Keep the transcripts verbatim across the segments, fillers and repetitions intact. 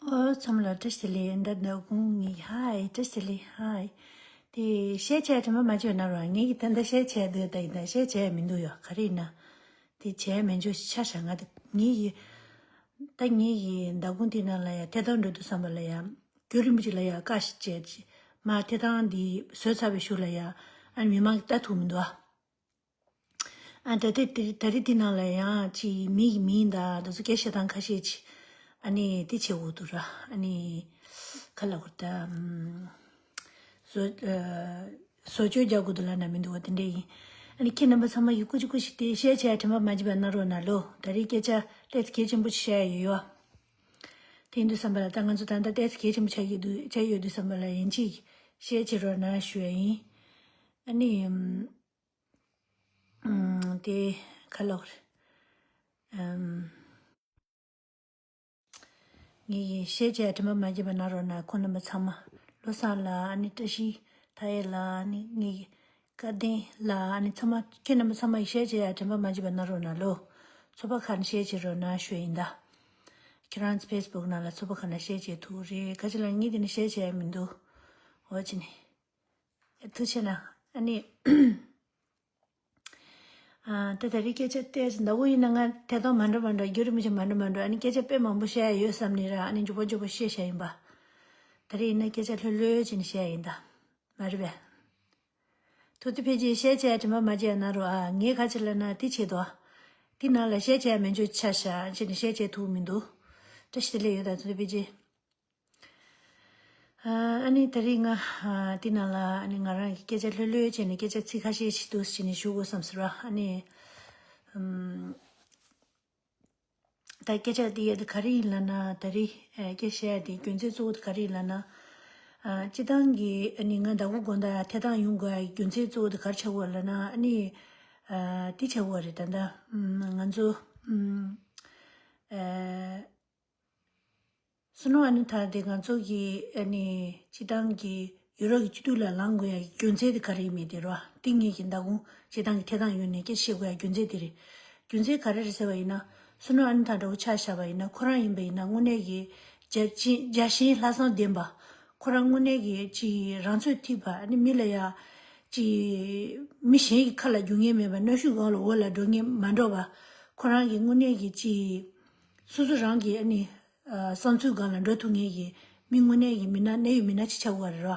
ཨོ་ཚང་མ་ལ་བཀྲ་ཤིས་བདེ་ལེགས། ད་ཟླ་དགུང་ངི་ཧའི་བཀྲ་ཤིས་བདེ་ལེགས་ཧའི། དེ་ཤེར་བྱས་དྲན་པ་མ་བརྗེད་པ་གནང་རོགས། ངེད་ཀྱིས་ད་ལྟ་ཤེར་བྱས་འདུག་ད་ཡིན་ད་ཤེར་བྱས་མི་འདུག་ཡོ། ག་རེ་ཡིན་ན། དེ་བྱས་མེད་འཇོག་ཤ་ཤ་ང་དེ་ངེད་ཀྱི། ད་ངེད་ཀྱི་ཟླ་དགུང་དེ་ནང་ལ་ཡ་ཐད་གཏོང་འགྲོ་དུས་ཙམ་པ་ལ་ཡ། རྒྱུན་རིང་པོ་ཅིག་ལ་ཡ་བཀའ་ཞིག་བྱས་ཅི། མ་ཐད་གཏོང་འདི་བཟོས་ཚར་བའི་གཞུག་ལ་ཡ། ཨ་ནི་མི་མང་གིས་ལྟ་ཐུབ་མི་འདུག་ཨ། ཨ་ད་ལྟ་དེ་ད་རེས་དེ་ནང་ལ་ཡང་ཅིག་མི་ཡི་མིང་དང་དེ་ཚོ་སྐད་བཤད་སྟངས་ཁ་ཤས་ཅིག་ཨ་ནི་དེ་བྱེད་དགོས་འདུག་ར། ཨ་ནི་ག་ལ་གོ་ད་ཨམ། བཟོ་ཨ། བཟོ་བཅོས་རྒྱག་དགོས་འདུག་ལབ་ན་མི་འདུག་བ། དེ་འདྲ་ཡིན། ཨ་ནི་ཁྱེད་རྣམ་པ་ཚང་མ་ཡི་ཀུ་ཅི་ཀུ་ཤི་དེ་ཤེར་བྱས་དྲན་པ་མ་བརྗེད་པ་གནང་རོགས་གནང་ལོ། ད་རེས་སྐད་ཆ་ཏོག་ཙམ་གལ་ཆེན་པོ་ཞིག་བཤད་ཡ་ཡོད་ཡོ། དེ་ཡིན་དུས་ཙམ་པ་ལ་ད་ང་ཚོ་ད་ལྟ་ཏོག་ཙམ་གལ་ཆེན་པོ་ཆགས་ཀྱི་འདུག་ཆགས་ཡོད་དུས་ཙམ་པ་ལ་ཡིན་གཅིག་ཤེར་བྱེད་རོགས་གནང་ཞུ་ཡ་ཡིན། ཨ་ནི་ཨམ། ཨམ། དེ་ག་ལོག་རེད། ཨམ། ངེད་ཀྱི་ཤེར་བྱས་དྲན་པ་མ་བརྗེད་པ་གནང་རོགས་གནང་། ཁོང་རྣམ་པ་ཚང་མ། བློ་བཟང་ལགས། ཨ་ནི་བཀྲ་ཤིས་མཐའ་ཡས་ལགས། ཨ་ནི་ངེད་ཀྱི་སྐལ་ལྡན་ལགས། ཨ་ནི་ཚང་མ་ཁྱེད་རྣམ་པ་ཚང་མ་ཡི་ཤེར་བྱས་དྲན་པ་མ་བརྗེད་པ་གནང་རོགས་གནང་ལོ། ཚོགས་པ་ཁག་ནང་ཤེར་བྱེད་རོགས་གནང་ཞུ་ཡ་ཡིན་ད། ཁྱེད་རང་ཚོ་ཕེ་སི་བུག་ནང་ལ་ཚོགས་པ་ཁག་ནང་ཤེར་བྱེད་ཐུབ་རེད། ག་ཅི་ལ་ངེད་དེ་ནས་ཤེར་བྱས་མི་འདུག་འོ་ཅི་ནས། ཐུགས་ཆེ་གནང་། ཨ་ནི། ཨ། ད་ད་རེས་སྐད་ཆ་ཏོག་ཙམ་ཟླ་བོ་ཡིན་ན་ང་ཐད་གཏོང་མ་འགྲོ་མ་འགྲོ་རྒྱུན་རིང་པོ་ཞིག་མ་འགྲོ་མ་འགྲོ། ཨ་ནི་སྐད་ཆ་དཔེ་མང་པོ་བཤད་ཡ་ཡོད་བསམ་ནས་ར། ཨ་ནི་མགྱོགས་པོ་མགྱོགས་པོ་བཤད་བཞག་ཡིན་པ། ད་རེས་ཡིན་ན་སྐད་ཆ་ལྷོད་ལྷོད་བྱས་ནས་བཤད་ཡིན་ད། མ་རེད་པས། ཐུགས་རྗེ་ཕལ་ཆེར་ཤེར་བྱས་དྲན་པ་མ་བརྗེད་གནང་རོགས་ཨ། ངས་ག་ཅི་ལབ་ན་དེ་བྱེད་དོ། དེ་ནང་ལ་ཤེར་བྱས་མེད་འཇོག་ཆ་བཞག་བྱས་ནས་ཤེར་བྱས་ཐུབ་མི་འདུག་བཀྲ་ཤིས་བདེ་ལེགས་ཡོད་ད། ཐུགས་རྗེ་ཕལ་ཆེར། ཨ་ནི་ད་རེས་ང་ཨ་དེ་ནང་ལ་ཨ་ནི་ང་རང་གི་སྐད་ཆ་ལྷོད་ལྷོད་བྱས་ནས་སྐད་ཆ་ཚིག་ཁ་ཤས་ཤིག་འདུག་སེ་བྱས་ནས་ཞུ་དགོས་བསམ་ཟེར་བ། ཨ་ནི་ཨམ། ད་སྐད་ཆ་དེ་ཡ་དེ་ག་རེ་ཡིན་ལབ་ན། ད་རེས་ཨ་སྐད་བཤད་ཡ་དེ་རྒྱུ་མཚན་གཙོ་བོ་དེ་ག་རེ་ཡིན་ལབ་ན། ཨ་སྤྱིར་བཏང་གི་ཨ་ནི་ང་ཟླ་དགུང་དགོང་དག་ཐད་གཏོང་ཡོང་དགོས་ཡ་རྒྱུ་མཚན་གཙོ་བོ་དེ་ག་རེ་ཆགས་ཀྱི་ཡོད་ལབ་ན། ཨ་ནི་ཨ་དེ་ཆགས་ཀྱི་ཡོད་རེད། ད་ལྟ་ཨམ་ང་ཚོ་ཨམ་ཨ། བསོད་ནམས་ཨ་ནི་ད་དེ་ང་ཚོ་གི་ཨ་ནི་སྤྱིར་བཏང་གི་ཡུ་རོབ་ཀྱི་སྤྱི་འཐུས་ལ་ལངས་དགོས་ཡ་རྒྱུ་མཚན་དེ་ག་རེ་ཡིན་མིན་དེ་རེད་བ། དེ་ངེད་ཀྱི་ཟླ་དགུང་སྤྱིར་བཏང་གི་ཐད་གཏོང་ཡོང་ནས་སྐད་ཆ་བཤད་དགོས་ཡ་རྒྱུ་མཚན་དེ་རེད། རྒྱུ་མཚན་ག་རེ་རེད་ཟེར་བ་ཡིན་ན། བསོད་ནམས་ཨ་ནི་ད་འདྲ་བོ་ཆ་བཞག་པ་ཡིན་ན། ཁོ་རང་ཡིན་པ་ཡིན་ན་དངོས་གནས་ཀྱི་རྒྱལ་ཞེན་རྒྱལ་ཞེན་ལྷག་བསམ་ལྡན་པ། ཁོ་རང་དངོས་གནས་ཀྱི་ཅིག་རང་ཚོད་ཐིག་པ། ཨ་ནི་མི་ལ་ཡ་ཅིག་མི་གཞན་གྱི་ཁ་ལ་རྒྱུག་མཁན་མེད་པ། གནོན་ཤུགས་སྒང་ལ་འོག་ལ་འགྲོ་མཁན་མ་འགྲོ་བ། ཁོ་རང་གི་དངོས་གནས་ཀྱི་ཅིག་སོ་སོ་རང་གི་ཨ་ནི་ཨ་བསམ་ཚུལ་སྒང་ལ་འགྲོ་ཐུབ་མཁན་གྱི་མི་དངོས་གནས་ཀྱི་མི་སྣ་གནད་ཡོད་མི་སྣ་ཅིག་ཆགས་ཡོད་རེད་ར།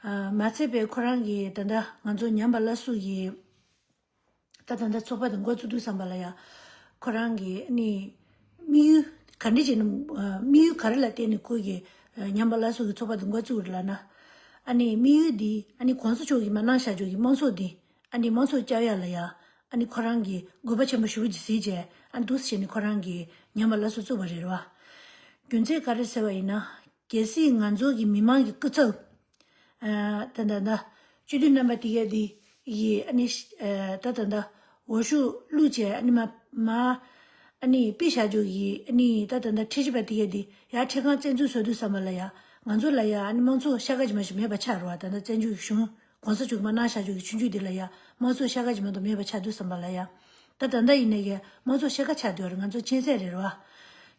ཨ་མ་ཚད་པའི་ཁོ་རང་གི་ད་ལྟ་ང་ཚོ་ཉམས་པ་སླར་གསོ་གི་ད་ད་ལྟ་ཚོགས་པ་དེ་འགོ་བཙུགས་དུས་ཙམ་པ་ལ་ཡ། ཁོ་རང་གི་ཨ་ནི་དམིགས་ཡུལ་ག་འདྲ་བྱས་ནས་ཨ་དམིགས་ཡུལ་ག་རེ་ལ་བརྟེན་ནས་ཁོ་གི་ཨ་ཉམས་པ་སླར་གསོ་གི་ཚོགས་པ་དེ་འགོ་བཙུགས་རེད་ལབ་ན། ཨ་ནི་དམིགས་ཡུལ་འདི་ཨ་ནི་གོང་ས་མཆོག་གིས་མ་གནང་བཞག་ཆོག་གི་དམངས་གཙོ་འདི། ཨ་ནི་དམངས་གཙོ་བསྐྱར་ཡ་ལ་ཡ། ཨ་ནི་ཁོ་རང་གིས་དགོས་པ་ཆེན་པོ་ཞེ་པོ་ཅིག་གཟིགས་བྱས། ཨ་ནི་འདུག་སེ་བྱས་ནས་ཁོ་རང་གིས་ཉམས་པ་སླར་གསོ་བཙུགས་པ་རེད་ར་བ། རྒྱུ་མཚན་ག་རེ་ཟེར་བ་ཡིན་ན། གལ་སྲིད་ང་ཚོ་གི་མི་མང་གི་སྐུ་ཚབ། ཨ་ད་ད་ད་སྤྱི་འཐུས་རྣམ་པ་དེ་ག་དེ་ཡིས་ཨ་ནི་ཨ་ད་ད་ད་འོས་ཤོག་བླུགས་བྱས། ཨ་ནི་མ་མ་ཨ་ནི་ཕུལ་བཞག་ཆོག་གི། ཨ་ནི་ད་ད་ད་ཁྲིམས་ཞིབ་པ་དེ་ག་དེ་ཡར་འཕྲིན་ཁང་བཙན་འཛུལ་བཟོ་དུས་ཙམ་པ་ལ་ཡ། ང་ཚོ་ལ་ཡ་ཨ་ནི་དམངས་གཙོ་ཤ་ཁ་ཅིག་མ་ཞིག་མེད་པ་ཆགས་རེད་བ། ད་ལྟ་བཙན་བྱོལ་གཞུང་གོང་ས་མཆོག་གིས་མ་གནང་བཞག་ཆོག་གི་ཆོས་བརྒྱུད་འདི་ལ་ཡ་དམངས་གཙོ་ཤ་ཁ་ཅིག་མ་གཏོགས་མེད་པ་ཆགས་དུས་ཙམ་པ་ལ་ཡ། ད་ད་ལྟ་ཡིན་ན་ཡ་དམངས་གཙོ་ཤ་ཁ་ཆགས་བསྡད་ཡོད་རེད། ང་ཚོ་ཁྱད་མཚར་རེད་རེད་བ།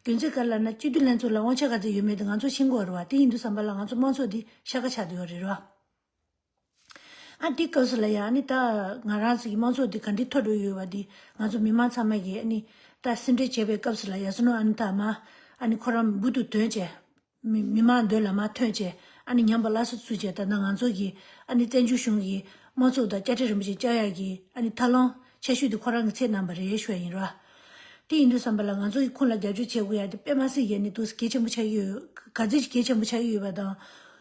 རྒྱུ་མཚན་ག་རེ་ལབ་ན། སྤྱི་འཐུས་ལྷན་ཚོགས་ལ་དབང་ཆ་ག་ཚོད་ཡོད་མེད་དེ་ང་ཚོ་ཤེས་ཀྱི་ཡོད་རེད་བ། དེ་ཡིན་དུས་ཙམ་པ་ལ་ང་ཚོ་དམངས་གཙོ་འདི་ཤ་ཁ་ཆགས་བསྡད་ཡོད་རེད་རེད་བ། ཨ་དེ་སྐབས་སུ་ལ་ཡ་ཨ་ནི་ད་ང་རང་ཚོ་གི་དམངས་གཙོ་འདི་ག་འདྲའི་མཐོ་རུ་ཡོད་པ་འདི་ང་ཚོ་མི་མང་ཚང་མ་གིས་ཨ་ནི་ད་སེམས་ཁྲལ་བྱས་པའི་སྐབས་སུ་ལ་ཡ། བསོད་ནམས་ཨ་ནི་ད་མ་ཨ་ནི་ཁོ་རང་འབུ་དུ་དོན་བྱས། མི་མི་མང་མདུན་ལ་མར་ཐོན་བྱས། ཨ་ནི་ཉམས་པ་སླར་གསོ་བཙུགས་བྱས། ད་ལྟ་ང་ཚོ་གི་ཨ་ནི་བཙན་བྱོལ་གཞུང་གི་དམངས་གཙོ་དང་བཅའ་ཁྲིམས་རིན་པོ་ཆེ་བསྐྱར་ཡག་གི་ཨ་ནི་ཐབས་ལམ་ཆེ་ཤོས་དེ་ཁོ་རང་གིས་འཚོལ་གནང་པ་རེད་ཞུ་ཡ་ཡིན་ར། དེ་ཡིན་དུས་ཙམ་པ་ལ་ང་ཚོ་གིས་ཁོང་ལ་རྒྱབ་སྐྱོར་བྱེད་དགོས་ཡ་དེ་དཔེ་མ་སྲིད་ཡ་ནི་འདུག་གལ་ཆེན་པོ་ཆགས་ཀྱི་ཡོད། ག་ཚོད་ཅིག་གལ་ཆེན་པོ་ཆགས་ཀྱི་ཡོད་པ་དང་།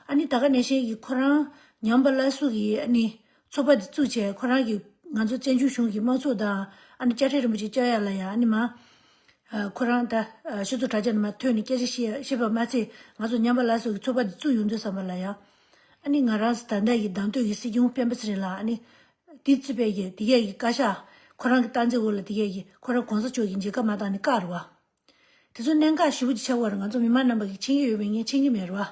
ཨ་ནི་ད་ག་ནང་བཞིན་གྱི་ཁོ་རང་ཉམས་པ་སླར་གསོ་གི་ཨ་ནི་ཚོགས་པ་དེ་བཙུགས་བྱས། ཁོ་རང་གིས་ང་ཚོ་བཙན་བྱོལ་གཞུང་གི་དམངས་གཙོ་དང་ཨ་ནི་བཅའ་ཁྲིམས་རིན་པོ་ཆེ་བསྐྱར་ཡ་ལ་ཡ་ཨ་ནི་མ། ཨ་ཁོ་རང་ད་ཨ་སྤྱི་ཚོགས་དྲ་རྒྱ་ནང་མར་ཐོན་ནས་སྐད་ཆ་བཤད་བཤད་པ་མ་ཚད། ང་ཚོ་ཉམས་པ་སླར་གསོ་གི་ཚོགས་པ་འདི་བཙུགས་ཡོང་དུས་ཙམ་པ་ལ་ཡ། ཨ་ནི་ང་རང་ད་ལྟ་ཡི་གདམ་གཏོད་ཀྱི་སྲིད་སྐྱོང་སྤེན་པ་ཚེ་རིང་ལགས། ཨ་ནི་དེ་བཙུགས་པའི་གི་དེ་གས་ཀྱི་བཀའ་ཤག་ཁོ་རང་གི་སྟངས་འཛིན་འོག་ལ་དེ་གས་ཀྱི་ཁོ་རང་གོང་ས་མཆོག་གི་མཇལ་ཁ་མ་བཏང་ནས་བཀག་རེད་བ། དེ་ཚོ་གནད་འགག་ཞེ་པོ་ཅིག་ཆགས་པ་རེད། ང་ཚོ་མི་མང་རྣམ་པ་གིས་མཁྱེན་གྱི་ཡོད་པས་ངས་མཁྱེན་གྱི་མེད་རེད་བ།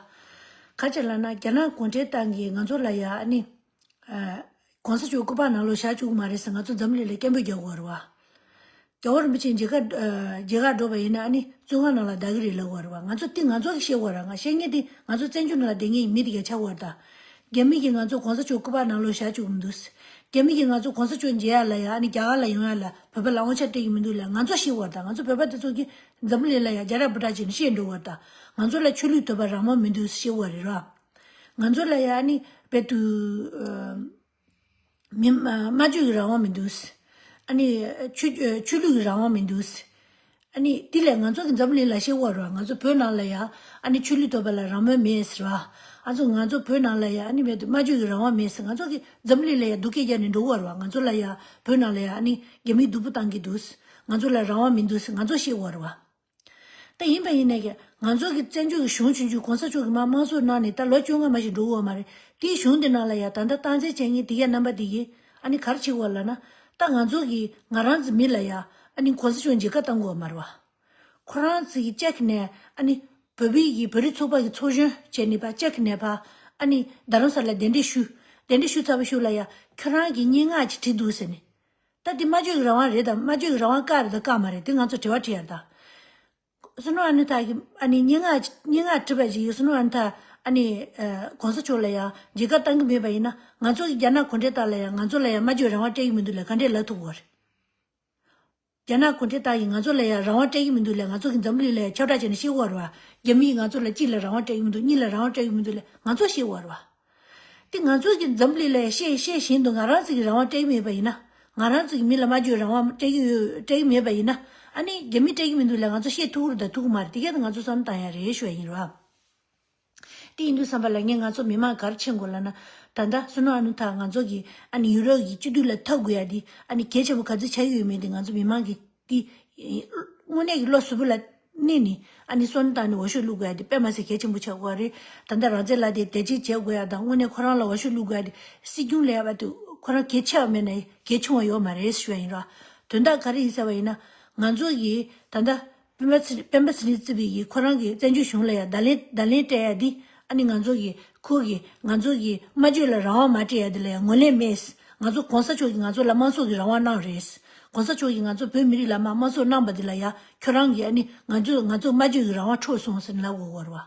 ག་ཅི་ལབ་ན། རྒྱ་ནག་གུང་ཁྲན་ཏང་གིས་ང་ཚོ་ལ་ཡ་ཨ་ནི་ཨ་གོང་ས་མཆོག་སྐུ་པར་ནང་ལོགས་བཞག་བཅུག་གི་མ་རེད་ཟེར་ང་ཚོ་འཛམ་གླིང་ལ་སྐད་འབོད་རྒྱག་དགོས་རེད་བ། རྒྱལ་བ་རིན་པོ་ཆེ་མཇལ་ཁ་ཨ་མཇལ་ཁ་འགྲོ་བ་ཡིན་ན་ཨ་ནི་བཙོན་ཁང་ནང་ལ་བདག་གི་རེད་ལབ་པ་རེད་བ། ང་ཚོ་དེ་ང་ཚོ་གིས་ཤེས་པ་རེད། ང་ཤེས་མཁན་དེ་ང་ཚོ་བཙན་བྱོལ་ནང་ལ་བསྡད་མཁན་གྱི་མི་དེ་གས་ཆགས་པ་རེད་ད། རྒྱ་མི་གིས་ང་ཚོ་གོང་ས་མཆོག་སྐུ་པར་ནང་ལོགས་བཞག་བཅུག་མི་འདུག་རྒྱ་མི་གིས་ང་ཚོ་གོང་ས་མཆོག་མཇལ་ཡ་ལ་ཡ་ཨ་ནི་རྒྱ་གར་ལ་ཡོང་ཡ་ལ་བོད་པ་ལ་དབང་ཆ་སྤྲད་ཀྱི་མི་འདུག་ལབ། ང་ཚོ་ཤེས་པ་རེད་ད། ང་ཚོ་བོད་པ་དེ་ཚོ་གིས་འཛམ་བུ་གླིང་ལ་ཡ་རྒྱ་ར་པོ་ཊ་བྱས་ནས་བཤད་འགྲོ་བ་རེད་ད། ང་ཚོ་ལ་ཆོས་ལུགས་འདོད་པ་རང་དབང་མི་འདུག་ཤེས་པ་རེད་ར། ང་ཚོ་ལ་ཡ་ཨ་ནི་བོད་དུ་ཨ། མི་སྨྲ་བརྗོད་ཀྱི་རང་དབང་མི་འདུག་ཨ་ནི་ཆོས་ཆོས་ལུགས་ཀྱི་རང་དབང་མི་འདུག་ཨ་ནི་དེ་ལས་ང་ཚོ་གི་འཛམ་གླིང་ལ་ཤེས་པ་རེད་བ། ང་ཚོ་བོད་ནང་ལ་ཡ་ཨ་ནི་ཆོས་ལུགས་འདོད་པ་ལ་རང་དབང་མེད་ཟེར་བ། ཨ་ཚོ་ང་ཚོ་བོད་ནང་ལ་ཡ་ཨ་ནི་མེད་དུ་སྨྲ་བརྗོད་ཀྱི་རང་དབང་མེད་ཟེར། ང་ཚོ་གི་འཛམ་གླིང་ལ་ཡ་སྡུག་སྐད་རྒྱག་ནས་འགྲོ་གི་རེད་བ། ང་ཚོ་ལ་ཡ་བོད་ནང་ལ་ཡ་ཨ་ནི་རྒྱ་མིས་སྡུག་པོ་བཏང་གི་འདུག་ང་ཚོ་ལ་རང་དབང་མི་འདུག་ང་ཚོ་ཤེས་པ་རེད་བ། ད་ཡིན་པ་ཡིན་ནའི་ང་ཚོ་གི་བཙན་བྱོལ་གྱི་གཞུང་ཆུང་ཆུང་གོང་ས་མཆོག་གིས་མར་དམངས་གཙོ་གནང་ནས་ད་ལོ་བཅོ་ལྔ་མ་ཞིག་འགྲོ་གི་ཡོད་མ་རེད། དེའི་གཞུང་དེ་ནང་ལ་ཡ་ད་ལྟ་སྟངས་འཛིན་བྱེད་མཁན་དེ་གའི་རྣམ་པ་དེ་གིས་ཨ་ནི་ག་རེ་བྱེད་དགོས་ལབ་ན། ད་ང་ཚོ་གི་ང་རང་ཚོ་མི་ལ་ཡ་ཨ་ནི་གོང་ས་མཆོག་མཇལ་ཁ་བཏང་དགོས་ཡོད་མ་རེད་བ། ཁོ་རང་ཚོ་གི་ལྕགས་ནས་ཨ་ནི་བོད་པའི་གི་བོད་རིགས་ཚོགས་པ་གི་ཚོགས་གཞོན་བྱས་ནས་ཕར་ལྕགས་ནས་ཕར་ཨ་ནི་རྡ་རམ་ས་ལ་གདན་འདྲེན་ཞུ། གདན་འདྲེན་ཞུ་ཚར་བའི་གཞུག་ལ་ཡ་ཁྱོད་རང་གི་སྙན་ངག་ཅིག་བྲིས་འདུག་ཟེར་ནས། ད་འདི་སྨྲ་བརྗོད་ཀྱི་རང་དབང་རེད་དམ། སྨྲ་བརྗོད་ཀྱི་རང་དབང་བཀག་རེད་དམ་བཀག་མ་རེད། དེ་ང་ཚོ་དྲི་བ་དྲི་ཡ་རེད་ད། བསོད་ནམས་ཨ་ནུ་ཐག་གིས་ཨ་ནི་སྙན་ངག་སྙན་ངག་བྲིས་པ་ཅིག་ཡོད། བསོད་ནམས་ཨ་ནུ་ཐག་ཨ་ནི་ཨ་གོང་ས་མཆོག་ལ་ཡང་མཇལ་ཁ་བཏང་གི་མེད་པ་ཡིན་ན། ང་ཚོ་གི་རྒྱ་ནག་གུང་ཁྲན་ཏང་ལ་ཡང་ང་ཚོ་ལ་ཡང་སྨྲ་བརྗོད་རང་དབང་སྤྲད་ཀྱི་མི་འདུག་ལབ་ག་འདྲས་ལབ་ཐུབ་ཀྱི་རེད། རྒྱ་ནག་གུང་ཁྲན་ཏང་གིས་ང་ཚོ་ལ་ཡང་རང་དབང་སྤྲད་ཀྱི་མི་འདུག་ལབ། ང་ཚོ་གི་འཛམ་བུ་གླིང་ལ་ཡང་ཁྱབ་བསྒྲགས་བྱས་ནས་བཤད་ཀྱི་ཡོད་རེད་བ། རྒྱ་མིས་ང་ཚོ་ལ་གཅིག་ལ་རང་དབང་སྤྲད་ཀྱི་མི་འདུག་གཉིས་ལ་རང་དབང་སྤྲད་ཀྱི་མི་འདུག་ལབ་ང་ཚོ་བཤད་ཀྱི་ཡོད་རེད་བ། དེ་ང་ཚོ་གི་འཛམ་བུ་གླིང་ལ་བཤད་བཤད་བཞིན་དུ་ང་རང་ཚོ་གི་རང་དབང་སྤྲད་ཀྱི་མེད་པ་ཡིན་ན། ང་རང་ཚོ་གི་མི་ལ་སྨྲ་བརྗོད་རང་དབང་སྤྲད་ཀྱི་ཡོད་སྤྲད་ཀྱི་མེད་པ་ཡིན་ན། ཨ་ནི་རྒྱ་མི་སྤྲད་ཀྱི་མི་འདུག་ལབ་ང་ཚོ་བཤད་ཐུབ་ཀྱི་རེད་དང་ཐུབ་ཀྱི་མ་རེད། དེ་གས་ད་ང་ཚོ་བསམ་བློ་བཏང་ཡ་རེད་ཞུ་ཡ་ཡིན་ར། དེ་ཡིན་དུས་ཙམ་པ་ལ་ངས་ང་ཚོ་མི་མང་ག་རེ་མཁྱེན་དགོས་ལབ་ན། ད་ལྟ་བསོད་ནམས་ཨ་ནུ་ཐག་ང་ཚོ་གི་ཨ་ནི་ཡུ་རོབ་ཀྱི་སྤྱི་འཐུས་ལ་ཐོབ་དགོས་ཡ་དེ་ཨ་ནི་གལ་ཆེན་པོ་ག་ཚོད་ཆགས་ཀྱི་ཡོད་མེད་དེ་ང་ཚོ་མི་མང་གི་དེ་དངོས་གནས་ཀྱི་བློ་གཟུ་བོ་ལ་གནས་ནས་ཨ་ནི་བསམ་བློ་བཏང་ནས་འོས་ཤོག་བླུག་དགོས་ཡ་དེ་དཔེ་མ་སྲིད་གལ་ཆེན་པོ་ཆགས་ཀྱི་ཡོད་རེད། ད་ལྟ་རང་བཙན་ལབ་དེ་དེ་གཅིག་བྱེད་དགོས་ཡ་དང་དངོས་གནས་ཁོ་རང་ལ་འོས་ཤོག་བླུག་དགོས་ཡ་དེ་སྲིད་སྐྱོང་ལས་ཡ་བ་དེ་ཁོ་རང་གལ་ཆེ་བ་མེད་ན་གལ་ཆུང་བ་ཡོད་མ་རེད་ཞུ་ཡ་ཡིན་ར། དོན་དག་ག་རེ་ཡིན་ཟེར་བ་ཡིན་ན། ང་ཚོ་གིས་ད་ལྟ་སྤེན་པ་ཚེ་སྤེན་པ་ཚེ་རིང་གཙོས་པའི་ཡི་ཁོ་རང་གི་བཙན་བྱོལ་གཞུང་ལ་ཡང་བརྡ་ལན་བརྡ་ལན་སྤྲད་ཡ་འདི་ཨ་ནི་ང་ཚོ་གི་ཁོ་གི་ང་ཚོ་གི་སྨྲ་བརྗོད་ལ་རང་དབང་མ་སྤྲད་ཡ་འདི་ལ་ཡང་ངོས་ལེན་མེད། ང་ཚོ་གོང་ས་མཆོག་གིས་ང་ཚོ་ལ་དམངས་གཙོ་གི་རང་དབང་གནང་རེད། གོང་ས་མཆོག་གིས་ང་ཚོ་བོད་མི་རིགས་ལ་མར་དམངས་གཙོ་གནང་པ་འདི་ལ་ཡང་ཁྱོད་རང་གིས་ཨ་ནི་ང་ཚོ་ང་ཚོ་སྨྲ་བརྗོད་ཀྱི་རང་དབང་འཕྲོག་སོང་ཟེར་ནས་ལབ་དགོས་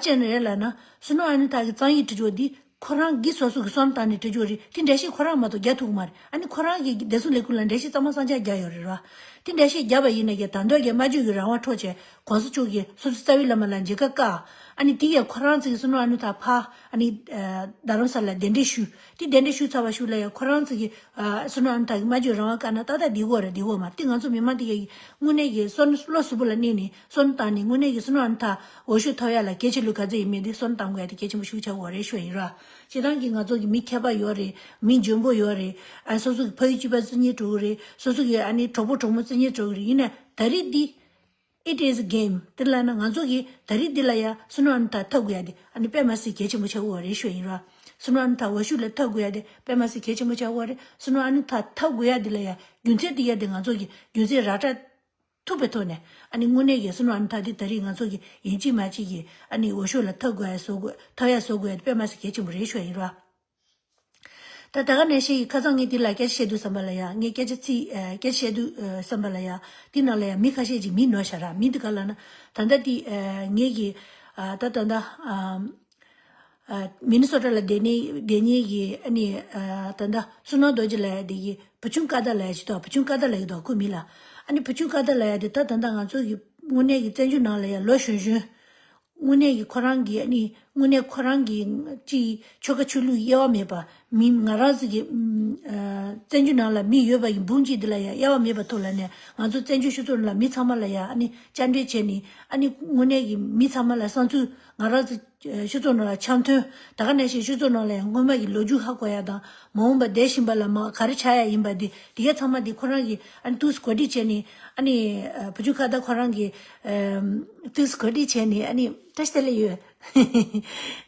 ཀྱི་རེད་བ། ག་རེ་བྱས་ནས་རེད་ལབ་ན། བསོད་ནམས་ཨ་ནུ་ཐག་གི་རྩོམ་ཡིག་བྲིས་ཆོག་འདི་ཁོ་རང་གིས་སོ་སོ་གི་བསམ་བཏང་ནས་བྲིས་ཆོག་རེད། དེ་འགྲེལ་བཤད་ཁོ་རང་མ་གཏོགས་རྒྱག་ཐུབ་ཀྱི་མ་རེད། ཨ་ནི་ཁོ་རང་གིས་བདེ་སྲུང་ལས་ཁུངས་ལ་འགྲེལ་བཤད་གཙང་མ་གཙང་རྐྱང་རྒྱག་ཡོད་རེད་བ། དེ་འགྲེལ་བཤད་རྒྱག་པ་ཡིན་ན་ཀྱང་ད་དུང་ཀྱང་སྨྲ་བརྗོད་ཀྱི་རང་དབང་འཕྲོག་བྱས་གོང་ས་མཆོག་གིས་སོ་སོའི་རྩ་བའི་བླ་མ་ལ་མཇལ་ཁ་བཀའ། ཨ་ནི་དེ་ཡང་ཁོ་རང་ཚོ་གིས་བསོད་ནམས་ཨ་ནུ་ཐག་ཕར་ཨ་ནི་རྡ་རམ་ས་ལ་གདན་འདྲེན་ཞུས། དེ་གདན་འདྲེན་ཞུས་ཚར་བ་ཞུ་ལ་ཡང་ཁོ་རང་ཚོ་གིས་བསོད་ནམས་ཨ་ནུ་ཐག་གི་སྨྲ་བརྗོད་རང་དབང་བཀའ་ན་ཏག་ཏག་འདི་གོ་རེད་འདི་གོ་མ་རེད། དེ་ང་ཚོ་མི་མང་དེ་གས་ཀྱིས་དངོས་གནས་ཀྱི་བསམ་བློ་གཟུ་བོ་ལ་གནས་ནས་བསམ་བློ་བཏང་ནས་དངོས་གནས་ཀྱི་བསོད་ནམས་ཨ་ནུ་ཐག་འོས་ཤོག་ཐོབ་ཡ་ལ་གལ་ཆེ་ལོས་ག་ཚོད་ཡིན་མིན་དེ་བསམ་བློ་བཏང་དགོས་ཡ་དེ་གལ་ཆེན་པོ་ཞིག་ཆགས་ཀྱི་ཡོད་རེད་ཞུ་ཡ་ཡིན་ར། སྤྱིར་བཏང་གི་ང་ཚོ་གི་མི་མཁས་པ་ཡོད་རེད། མི་འཇོན་པོ་ཡོད་རེད། ཨ་སོ་སོ་གི་ཕ་ཡུལ་གཅིག་པ་བརྩི་མཁན་འགྲོ་གི་རེད། སོ་སོ་གི་ཨ་ནི་གྲོགས་པོ་གྲོགས་མོ་བརྩི་མཁན་འགྲོ་གི་རེད། ཡིན་ནའི་ད་རེས་འདི་It is a game. དེ་ལབ་ན་ང་ཚོ་གིས་ད་རེས་འདི་ལ་ཡ་བསོད་ནམས་ཨ་ནུ་ཐག་ཐོབ་དགོས་ཡ་དེ་ཨ་ནི་དཔེ་མ་སྲིད་གལ་ཆེན་པོ་ཆགས་ཀྱི་ཡོད་རེད་ཞུ་ཡ་ཡིན་ར། བསོད་ནམས་ཨ་ནུ་ཐག་འོས་ཤོག་ལ་ཐོབ་དགོས་ཡ་དེ་དཔེ་མ་སྲིད་གལ་ཆེན་པོ་ཆགས་ཀྱི་ཡོད་རེད། བསོད་ནམས་ཨ་ནུ་ཐག་ཐོབ་དགོས་ཡ་དེ་ལ་ཡ་རྒྱུ་མཚན་དེ་ཡ་དེ་ང་ཚོ་གིས་རྒྱུ་མཚན་ར་སྤྲོད་ཐུབ་པའི་ཐོག་ནས་ཨ་ནི་དངོས་གནས་ཀྱི་བསོད་ནམས་ཨ་ནུ་ཐག་དེ་ད་རེས་ང་ཚོ་གིས་ཡིན་གཅིག་མིན་གཅིག་གིས་ཨ་ནི་འོས་ཤོག་ལ་ཐོབ་དགོས་ཡ་བཟོ་དགོས་ཐོབ་ཡ་བཟོ་དགོས་ཡ་དེ་དཔེ་མ་སྲིད་གལ་ཆེན་པོ་རེད་ཞུ་ཡ་ཡིན་ར། ད་ད་ག་ནང་བཞིན་ཁ་སང་ངས་འདི་ལ་སྐད་ཆ་བཤད་དུས་བསམ་པ་ལ་ཡ། ངས་སྐད་ཆ་ཚིག་ཨ་སྐད་ཆ་བཤད་དུས་ཨ་བསམ་པ་ལ་ཡ། འདི་ནང་ལ་ཡ་མི་ཁ་ཤས་ཅིག་མི་ནོར་བཞག་ར། མི་འདི་ག་ལབ་ན་ད་ལྟ་འདི་ཨ་ངེད་ཀྱི་ཨ་ད་ད་ད་ཨ་ཨ་མི་ནི་སོ་ཊ་ལ་བསྡད་ནི་བསྡད་མཁན་གྱི་ཨ་ནི་ཨ་ད་ད་བསོད་ནམས་རྡོ་རྗེ་ལབ་ཡ་འདི་གི་བུ་ཆུང་ཀ་ད་ལབ་ཡ་ཅིག་འདུག་བུ་ཆུང་ཀ་ད་ལབ་ཀྱི་འདུག་ཁོ་མི་ལ། ཨ་ནི་བུ་ཆུང་ཀ་ད་ལབ་ཡ་འདི་ད་ད་ད་ང་ཚོ་གི་དངོས་གནས་ཀྱི་བཙན་བྱོལ་ནང་ལ་ཡ་ལོ་གཞོན་གཞོན། དངོས་གནས་ཀྱི་ཁོ་རང་གི་ཨ་ནི་དངོས་གནས་ཁོ་རང་གི་ཅིག་ཆོལ་ཁ་ཆོས་ལུགས་དབྱེ་བ་མེད་པ་མི་ང་རང་ཚོ་གི་ཨ་བཙན་བྱོལ་ནང་ལ་མི་ཡོད་པ་ཡི་འབུམ་གཅིག་འདི་ལ་ཡང་དབྱེ་བ་མེད་པ་ཐོག་ལ་ནས་ང་ཚོ་བཙན་བྱོལ་སྤྱི་ཚོགས་ནང་ལ་མི་ཚང་མ་ལ་ཡང་ཨ་ནི་བཅར་འདྲི་བྱས་ནས་ཨ་ནི་དངོས་གནས་ཀྱི་མི་ཚང་མ་ལ་བསམ་ཚུལ་ང་རང་ཚོ་སྤྱི་ཚོགས་ནང་ལ་འཆམ་མཐུན་ད་ག་ནང་བཞིན་སྤྱི་ཚོགས་ནང་ལ་ཡང་སྔོན་མ་གི་ལོ་རྒྱུས་ཧ་གོ་ཡ་དང་མ་འོངས་པ་འདས་ཟིན་པ་ལ་མ་ག་རེ་ཆགས་ཡ་ཡིན་པ་འདི་འདི་ག་ཚང་མ་འདི་ཁོ་རང་གི་ཨ་ནི་ཏུས་གོ་སྒྲིག་བྱས་ནས་ཨ་ནི་བུ་ཆུང་ཁ་ད་ཁོ་རང་གི་ཏུས་གོ་སྒྲིག་བྱས་ནས་ཨ་ནི་བཀྲ་ཤིས་བདེ་ལེགས་ཡོད།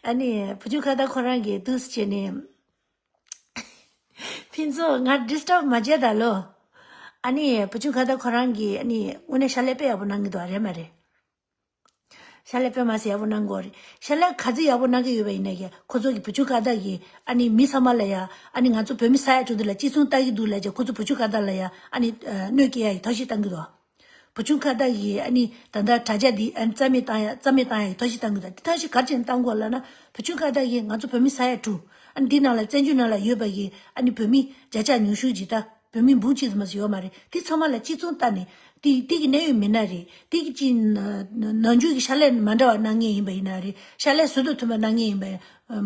ཨ་ནི་བུ་ཆུང་ཁ་ད་ཁོ་རང་གི་ཏུས་བྱས་ནས། ཕུན་ཚོགས་ང་ཌི་སི་ཊབ་མ་བྱེད་ད་ལོ། ཨ་ནི་བུ་ཆུང་ཁ་ད་ཁོ་རང་གི་ཨ་ནི་དངོས་གནས་ཕྱག་ལས་དཔེ་ཡག་པོ་གནང་གི་འདུག་རེད་མ་རེད། ཕྱག་ལས་དཔེ་མ་སྲིད་ཡག་པོ་གནང་གི་ཡོད་རེད། ཕྱག་ལས་ག་ཚོད་ཡག་པོ་གནང་གི་ཡོད་པ་ཡིན་ན་ཡང་ཁོ་ཚོ་གི་བུ་ཆུང་ཁ་བརྡ་གིས་ཨ་ནི་མི་ཚང་མ་ལ་ཡ་ཨ་ནི་ང་ཚོ་བོད་མི་ས་ཡ་དྲུག་འདི་ལ་གཅིག་མཚུངས་ལྟ་གི་འདུག་ལབ་བྱས་ཁོ་ཚོ་བུ་ཆུང་ཁ་བརྡ་ལ་ཡ་ཨ་ནི་གནོད་སྐྱེལ་ཡ་ཡི་ཐབས་ཤེས་བཏང་གི་འདུག་བུ་ཆུང་ཁ་བརྡ་གིས་ཨ་ནི་ད་ལྟ་དྲ་རྒྱ་འདི་ཨ་ནི་རྩ་མེད་བཏང་ཡ་རྩ་མེད་བཏང་ཡ་ཡི་ཐབས་ཤེས་བཏང་གི་འདུག་དེ་ཐབས་ཤེས་ག་རེ་བྱས་ནས་བཏང་དགོས་ལབ་ན་བུ་ཆུང་ཁ་བརྡ་གིས་ང་ཚོ་བོད་མི་ས་ཡ་དྲུག་ཨ་ནི་འདི་ནང་ལ་བཙན་བྱོལ་ནང་ལ་ཡོད་པ་གི་ཨ་ནི་བོད་མི་བརྒྱ་ཆ་ཉུང་ཤོས་ཅིག་ད། བོད་མི་འབུམ་གཅིག་ཙམ་ཞིག་ཡོད་མ་རེད། དེ་ཚང་མ་ལ་གཅིག་མཚུངས་ལྟ་ནས་དེ་དེ་གི་གནད་ཡོད་མི་སྣ་རེད། དེ་གི་ཅི་ན་ན་ནམ་རྒྱུན་གྱི་ཕྱག་ལས་མ་འདྲ་བ་གནང་མཁན་ཡིན་པ་ཡིན་ན་རེད། ཕྱག་ལས་ཟུར་དུ་ཐོན་པ་གནང་མཁན་ཡིན་པ་ཡིན་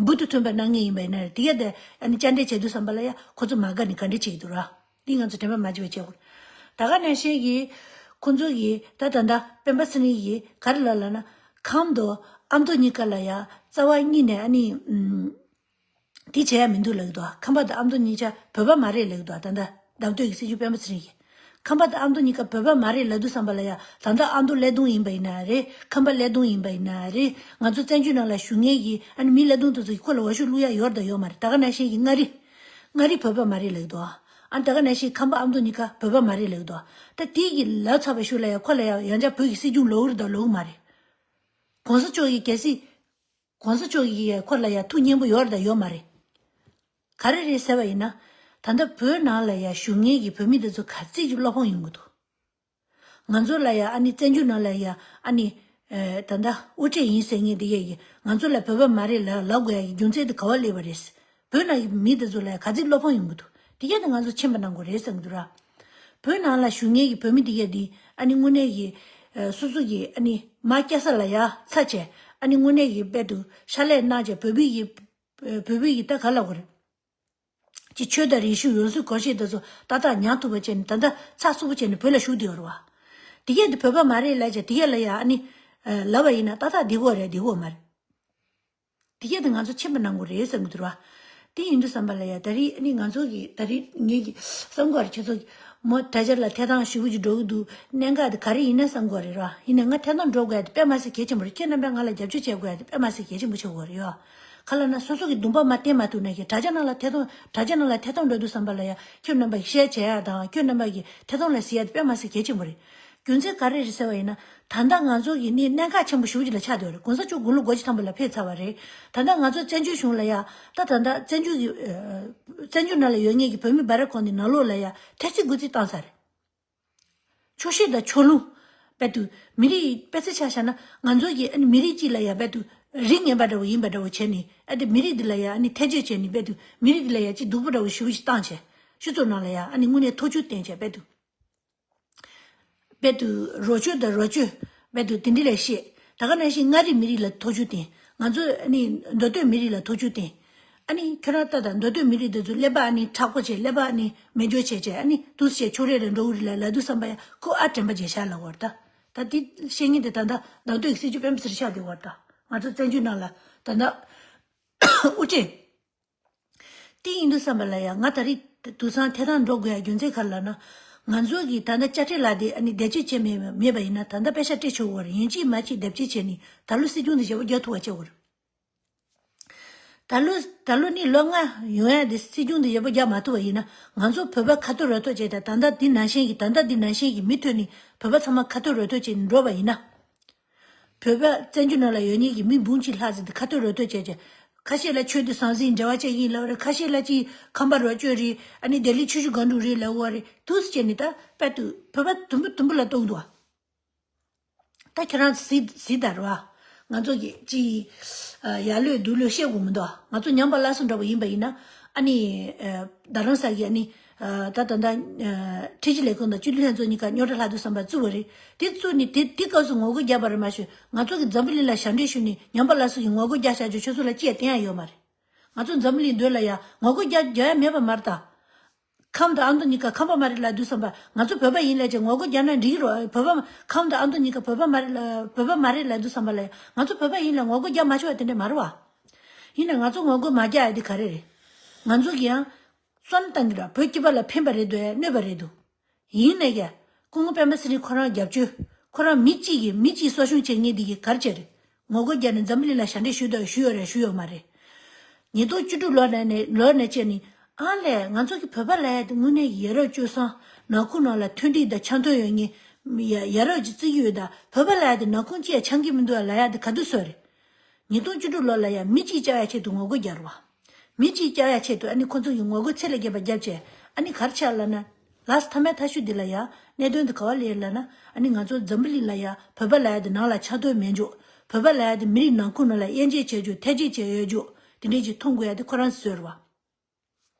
འབུར་དུ་ཐོན་པ་གནང་མཁན་ཡིན་པ་ཡིན་ན་རེད། དེ་ག་དེ་ཨ་ནི་བཅར་འདྲི་བྱེད་དུས་ཙམ་པ་ལ་ཡ་ཁོ་ཚོ་མ་དགའ་ནས་ག་འདྲ་བྱེད་ཀྱི་འདུག་ར། དེ་ང་ཚོ་དྲན་པ་མ་བརྗེད་པ་བྱེད་དགོས། ད་ག་ནང་བཞིན་གྱི་ཁོ་ཚོ་གི་ད་ད་ལྟ་སྤེན་པ་ཚེ་རིང་གིས་ག་རེ་ལབ་ལབ་ན་ཁམས་དང་ཨ་མདོ་གཉིས་ཀ་ལ་ཡ་རྩ་བ་ཉིད་ནས་ཨ་ནི་ཨུམ། དེ་བྱས་ཡ་མི་འདུག་ལབ་ཀྱི་འདུག་ཁམས་པ་དང་ཨ་མདོ་གཉིས་ཆ་བོད་པ་མ་རེད་ལབ་ཀྱི་འདུག་ད་ལྟ་བདམས་ཐོན་གྱི་སྲིད་སྐྱོང་སྤེན་པ་ཚེ་རིང་གིས། ཁམས་པ་དང་ཨ་མདོ་གཉིས་ཀ་བོད་པ་མ་རེད་ལབ་དུས་ཙམ་པ་ལ་ཡ་ད་ལྟ་ཨ་མདོ་ཀླད་སྟོང་ཡིན་པ་ཡིན་ན་རེད། ཁམས་པ་ཀླད་སྟོང་ཡིན་པ་ཡིན་ན་རེད། ང་ཚོ་བཙན་བྱོལ་ནང་ལ་བཞུགས་མཁན་གྱི་ཨ་ནི་མི་ཀླད་སྟོང་དེ་ཚོ་གིས་ཁོ་ལ་འོས་ཤོག་བླུག་ཡ་ཡོད་རེད་དང་ཡོད་མ་རེད། ད་ག་ནང་བཞིན་གྱི་མངའ་རིས། མངའ་རིས་བོད་པ་མ་རེད་ལབ་ཀྱི་འདུག་ཨ་ནི་ད་ག་ནང་བཞིན་ཁམས་པ་ཨ་མདོ་གཉིས་ཀ་བོད་པ་མ་རེད་ལབ་ཀྱི་འདུག་ད་དེ་གི་ལབ་ཚར་བའི་ཤུལ་ལ་ཡ་ཁོ་ལ་ཡ་ཡང་བསྐྱར་བོད་ཀྱི་སྲིད་སྐྱོང་ལོག་གི་རེད་དང་ལོག་གི་མ་རེད། གོང་ས་མཆོག་གིས་གལ་སྲིད། གོང་ས་མཆོག་གིས་ཁོ་ལ་ཡ་ཐུགས་མཉེས་པོ་ཡོད་རེད་དང་ཡོད་མ་རེད། ག་རེ་རེད་ཟེར་བ་ཡིན་ན། ད་ལྟ་བོད་ནང་ལ་ཡ་བཞུགས་མཁན་གྱི་བོད་མི་དེ་ཚོ་ག་ཚད་ཅིག་བློ་ཕམ་ཡོང་གི་འདུག་ང་ཚོ་ལ་ཡ་ཨ་ནི་བཙན་བྱོལ་ནང་ལ་ཡ་ཨ་ནི། ཨེ་ད་ལྟ་དབུ་ཁྲིད་ཡིན་ཟེར་མཁན་དེ་གས་ཀྱིས་ང་ཚོ་ལ་བོད་པ་མ་རེད་ལབ་ལབ་དགོས་ཡ་གི་རྒྱུ་མཚན་དེ་ག་བ་སླེབས་པ་རེད། བོད་ནང་གི་མི་དེ་ཚོ་ལ་ག་ཚད་བློ་ཕམ་ཡོང་གི་འདུག་དེ་གས་དེ་ང་ཚོ་མཁྱེན་པ་གནང་དགོས་རེད་བསམ་གྱི་འདུག་ར། བོད་ནང་ལ་བཞུགས་མཁན་གྱི་བོད་མི་དེ་གས་དེ་ཨ་ནི་དངོས་གནས་ཀྱི་ཨ་སོ་སོ་གི་ཨ་ནི་མ་སྐྱ་ས་ལ་ཡ་ཚ་བྱས་ཨ་ནི་དངོས་གནས་ཀྱི་དཔལ་དུ་ཕྱག་ལས་གནང་བྱས་བོད་པའི་གི་བོད་པའི་གི་ད་ག་ལབ་དགོས་རེད། ཅི་ཆོས་དང་རིག་གཞུང་ཡོངས་སུ་གོམས་གཤིས་དེ་ཚོ་ཏག་ཏག་ཉར་ཐུབ་པ་བྱས་ནས་ད་ལྟ་ཚགས་ཚུད་པོ་བྱས་ནས་བོད་ལ་བཞུགས་བསྡད་ཡོད་རེད་བ། དེ་གས་དེ་བོད་པ་མ་རེད་ལབ་བྱས་དེ་གས་ལ་ཡ་ཨ་ནི་ལབ་པ་ཡིན་ན་ཏག་ཏག་བདེ་པོ་རེད་བདེ་པོ་མ་རེད། དེ་གས་དེ་ང་ཚོ་མཁྱེན་པ་གནང་དགོས་རེད་བསམ་གྱི་འདུག་ར། དེ་ཡིན་དུས་ཙམ་པ་ལ་ཡ་ད་རེས་ཨ་ནི་ང་ཚོ་གི་ད་རེས་ངེད་ཀྱི་བསམ་དགོས་རེད། ཁྱོད་ཚོ་གི་མོ་དྲ་རྒྱ་ལ་ཐད་གཏོང་ཞེ་པོ་ཅིག་འགྲོ་གི་འདུག་གནད་འགག་དེ་ག་རེ་ཡིན་ན་བསམ་དགོས་རེད་ར། ཡིན་ནའི་ང་ཐད་གཏོང་འགྲོ་དགོས་ཡ་དེ་དཔེ་མ་སྲིད་གལ་ཆེན་པོ་རེད། ཁྱེད་རྣམ་པས་ང་ལ་རྒྱབ་སྐྱོར་བྱེད་དགོས་ཡ་དེ་དཔེ་མ་སྲིད་གལ་ཆེན་པོ་ཆགས་ཀྱི་ཡོད་རེད་ཡ། ག་ལབ་ན་སོ་སོ་གི་འདུན་པ་མ་བརྟན་མ་ཐུབ་ན་གི་དྲ་རྒྱ་ནང་ལ་ཐད་གཏོང་དྲ་རྒྱ་ནང་ལ་ཐད་གཏོང་འགྲོ་དུས་ཙམ་པ་ལ་ཡ་ཁྱོད་རྣམ་པ་གི་ཤེར་བྱེད་ཡ་དང་ཁྱོད་རྣམ་པ་གི་ཐད་གཏོང་ལ་གཟིགས་ཡ་དེ་དཔེ་མ་སྲིད་གལ་ཆེན་པོ་རེད། རྒྱུ་མཚན་ག་རེ་རེད་ཟེར་བ་ཡིན་ན། ད་ལྟ་ང་ཚོ་གི་ནི་གནད་འགག་ཆེན་པོ་ཞེ་པོ་ཅིག་ལ་ཆགས་བསྡད་ཡོད་རེད། གོང་ས་མཆོག་དགུང་ལོ་དགུ་བཅུ་ཐམ་པ་ལ་ཕེབས་ཚར་བ་རེད། ད་ལྟ་ང་ཚོ་བཙན་བྱོལ་གཞུང་ལ་ཡ་ད་ད་ལྟ་བཙན་བྱོལ་གྱི་ཨ་བཙན་བྱོལ་ནང་ལ་ཡོད་མཁན་གྱི་བོད་མི་སྦ་ར་ཁོང་ནི་ནང་ལོགས་ལ་ཡ་ཐེ་ཚིག་དགུ་ཚིག་བཏང་ཚར་རེད། ཆོག་ཤེས་དང་ཕྱོགས་ལྷུང་། དཔེ་དུ་མི་རིགས་དཔེ་ཆ་ཆ་བཞག་ན་ང་ཚོ་གི་ཨ་ནི་མི་རིགས་གཅིག་ལ་ཡ་དཔེ་དུ་རིགས་ངན་པ་འདྲ་བོ་ཡིན་པ་འདྲ་བོ་བྱས་ནས་ཨ་དེ་མི་རིགས་འདི་ལ་ཡ་ཨ་ནི་ཐེ་བྱུས་བྱས་ནས་དཔེ་དུ་མི་རིགས་འདི་ལ་ཡ་ཅིག་སྡུག་པོ་འདྲ་བོ་ཞེ་པོ་ཞིག་བཏང་བྱས་སྤྱི་ཚོགས་ནང་ལ་ཡ་ཨ་ནི་དངོས་གནས་ཐོབ་ཆུང་བསྟན་བྱས་དཔེ་དུ། དཔེ་དུ་རོགས་སྐྱོར་དང་རོགས་སྐྱོར། དཔེ་དུ་དེ་འདྲ་ལས་བཤད། ད་ག་ནང་བཞིན་མངའ་རིས་མི་རིགས་ལ་ཐོབ་ཆུང་བསྟན། ང་ཚོ་ཨ་ནི་མདོ་སྟོད་མི་རིགས་ལ་ཐོབ་ཆུང་བསྟན། ཨ་ནི་ཁྱོད་རང་ལྟ་དང་མདོ་སྟོད་མི་རིགས་དེ་ཚོ་ཀླད་པ་ཨ་ནི་མཁྲེགས་པོ་བྱས་ཀླད་པ་ཨ་ནི་མེད་སྐྱོ་བྱས་བྱས་ཨ་ནི་དུས་བྱས་ཕྱོགས་རིས་ལ་འགྲོ་གི་རེད་ལབ་ལབ་དུས་ཙམ་པ་ཡ་ཁོ་ཨ་དྲན་པ་བརྗེད་ཤག་ལབ་པ་རེད་ད། ད་དེ་བཤད་མཁན་དེ་ད་ལྟ་མདོ་སྟོད་ཀྱི་སྲིད་སྐྱོང་སྤེན་པ་ཚེ་རིང་ཆགས་བསྡད་པ་རེད་ད། ང་ཚོ་བཙན་བྱོལ་ནང་ལ་ད་ལྟ་དབུ་ཁྲིད། དེ་ཡིན་དུས་ཙམ་པ་ལ་ཡ་ང་ད་རེས་དུས་སང་ཐད་གཏོང་འགྲོ་དགོས་ཡ་རྒྱུ་མཚན་ག་རེ་ལབ་ན། ང་ཚོ་གིས་ད་ལྟ་དཔྱ་ཁྲལ་ལག་དེབ་ཨ་ནི་བེད་སྤྱོད་བྱས་མེད་མེད་པ་ཡིན་ན་ད་ལྟ་པེ་ཤག་སྤྲད་ཆོག་གི་རེད། ཡིན་གཅིག་མིན་གཅིག་བེད་སྤྱོད་བྱས་ནས་ད་ལོ་སྲིད་སྐྱོང་དེ་ཞེ་པོ་རྒྱག་ཐུབ་པ་བྱེད་དགོས་རེད། ད་ལོ་ད་ལོ་ནི་ལོ་ལྔ་ཡོང་ཡ་དེ་སྲིད་སྐྱོང་དེ་ཞེ་པོ་རྒྱག་མ་ཐུབ་པ་ཡིན་ན་ང་ཚོ་བོད་པ་ཁ་ཐོར་རོ་ཐོར་བྱས་ཏེ་ད་ལྟ་འདི་ནང་བཞིན་གྱི་ད་ལྟ་འདི་ནང་བཞིན་གྱི་མུ་མཐུད་ནས་བོད་པ་ཚང་མ་ཁ་ཐོར་རོ་ཐོར་བྱས་ནས་འགྲོ་བ་ཡིན་ན། བོད་པ་བཙན་བྱོལ་ནང་ལ་ཡོད་མཁན་གྱི་མི་འབུམ་གཅིག་ལྷག་ཙམ་དེ་ཁ་ཐོར་རོ་ཐོར་བྱས་བྱས། ཁ་ཤས་ལ་ཆོས་དེ་ཟང་ཟིང་འབྲེལ་བ་ཅིག་ཡིན་ལབ་རེད། ཁ་ཤས་ལ་ཅིག་ཁམས་པ་རོགས་སྐྱོར་རེད། ཨ་ནི་ལྡི་ལི་ཆུ་བཞི་སྒང་དྲུག་རེད་ལབ་པ་རེད། དུས་སུ་བྱས་ནས་ད་དཔལ་དུ་བོད་པ་དུམ་བུ་དུམ་བུ་ལ་གཏོང་འདུག་ད་ཁྱེད་རང་གཟིགས་གཟིགས་དང་རེད་བ། ང་ཚོ་གི་ཅིག་ཡར་ལོས་སྡུག་ལོས་བཤད་དགོས་མི་འདུག་ང་ཚོ་ཉམས་པ་སླར་གསོ་འདྲ་པོ་ཡིན་པ་ཡིན་ན་ཨ་ནི་རྡ་རམ་ས་གི་ཨ་ནི། ད་ད་ལྟ་ཁྲིམས་ཞིབ་ལས་ཁུངས་དང་སྤྱི་འཐུས་ལྷན་ཚོགས་གཉིས་ཀ་རྙོག་དྲ་ལྷག་དུས་ཙམ་པ་བཙུགས་པ་རེད། དེ་བཙུགས་ནས་དེ་དེ་སྐབས་སུ་ངོ་རྒོལ་རྒྱག་པ་རེད་མ་ཞུ། ང་ཚོ་གི་འཛམ་བུ་གླིང་ལ་ཞབས་འདྲེན་ཞུ་ནས་ཉམས་པ་སླར་གསོ་གི་ངོ་རྒོལ་རྒྱག་བཞག་རྒྱུ་ཁྱོད་ཚོ་ལ་ཅི་ཡང་བསྟན་ཡ་ཡོད་མ་རེད། ང་ཚོ་འཛམ་བུ་གླིང་མདུན་ལ་ཡ་ངོ་རྒོལ་རྒྱག་རྒྱག་ཡ་མེད་པ་མ་རེད་ད། ཁམས་དང་ཨ་མདོ་གཉིས་ཀ་ཁམས་པ་མ་རེད་ལབ་དུས་ཙམ་པ་ང་ཚོ་བོད་པ་ཡིན་ལབ་བྱས་ངོ་རྒོལ་རྒྱག་ན་འགྲིག་གི་རེད། བོད་པ་ཁམས་དང་ཨ་མདོ་གཉིས་ཀ་བོད་པ་མ་རེད་ལ་བོད་པ་མ་རེད་ལབ་དུས་ཙམ་པ་ལ་ཡ་ང་ཚོ་བོད་པ་ཡིན་ལ་ངོ་རྒོལ་རྒྱག་མ་ཆོག་པ་དེ་འདྲ་མ་རེད་བ། ཡིན་ན་ང་ཚོ་ངོ་རྒོལ་མ་རྒྱག་ཡ་དེ་ག་རེ་རེད། ང་ཚོ་གི་ཡང་བསམ་བཏང་གི་ར་བོད་སྐྱིད་པ་ལ་ཕན་པ་རེད་འདུག་ཡ་གནོད་པ་རེད་འདུག་ཡིན་ནའི་ཀྱང་སྐུ་ངོ་སྤེན་པ་ཚེ་རིང་ཁོ་རང་རྒྱབ་སྐྱོར་ཁོ་རང་མི་གཅིག་གིས་མི་གཅིག་གསོ་སྐྱོང་བྱེད་མཁན་འདི་གིས་ག་རེ་བྱས་རེད། ངོ་རྒོལ་རྒྱག་ནས་འཛམ་བུ་གླིང་ལ་ཞབས་འདྲེན་ཞུས་དང་ཞུས་ཡོད་རེད་ཞུས་ཡོད་མ་རེད། ཉིས་སྟོང་བཅུ་དྲུག་ལོ་ནས་ནས་ལོ་ནས་བྱས་ནས་ཨ་ལས་ང་ཚོ་གི་བོད་པ་ལ་ཡ་དེ་དངོས་གནས་ཡ་རབས་སྤྱོད་བཟང་ནང་ཁུལ་ནང་ལ་མཐུན་སྒྲིལ་དང་འཆམ་མཐུན་ཡོད་མཁན་ ཡ་ཡ་རབས་ཀྱི་བརྩི་གི་ཡོད་ད། བོད་པ་ལབ་ཡ་དེ་ནག་ཁུང་གཅིག་ཡ་འཆང་གི་མི་འདུག་ལབ་ཡ་དེ་ག་དུས་བཟོས་རེད། ཉིས་སྟོང་བཅུ་དྲུག་ལོ་ལ་ཡ་མི་གཅིག་བཅག་ཡ་ཆེད་དུ་ངོ་རྒོལ་རྒྱག་རེད་བ། མི་གཅིག་བཅག་ཡ་ཆེད་དུ་ཨ་ནི་ཁོ་ཚོ་གི་ངོ་རྒོལ་ཚད་ལས་བརྒལ་བ་བརྒྱབ་བྱས། ཨ་ནི་ག་རེ་ཆགས་ལབ་ན། ལགས་སོ། མཐའ་མའི་མཐའ་གཞུག་འདི་ལ་ཡ་གནད་དོན་འདི་ག་བ་སླེབས་ལབ་ན། ཨ་ནི་ང་ཚོ་འཛམ་བུ་གླིང་ལ་ཡ་བོད་པ་ལབ་ཡ་དེ་ནང་ལ་ཆགས་དོན་མེད་འཇོག་བོད་པ་ལབ་ཡ་དེ་མི་རིགས་ནང་ཁུལ་ནང་ལ་དབྱེ་འབྱེད་བྱས་འཇོག་ཐེ་བྱེད་བྱས་ཡོད་འཇོག་དེ་འདྲས་ཅིག་མཐོང་དགོས་ཡ་དེ་ཁོ་རང་ཚོས་བཟོས་རེད་བ།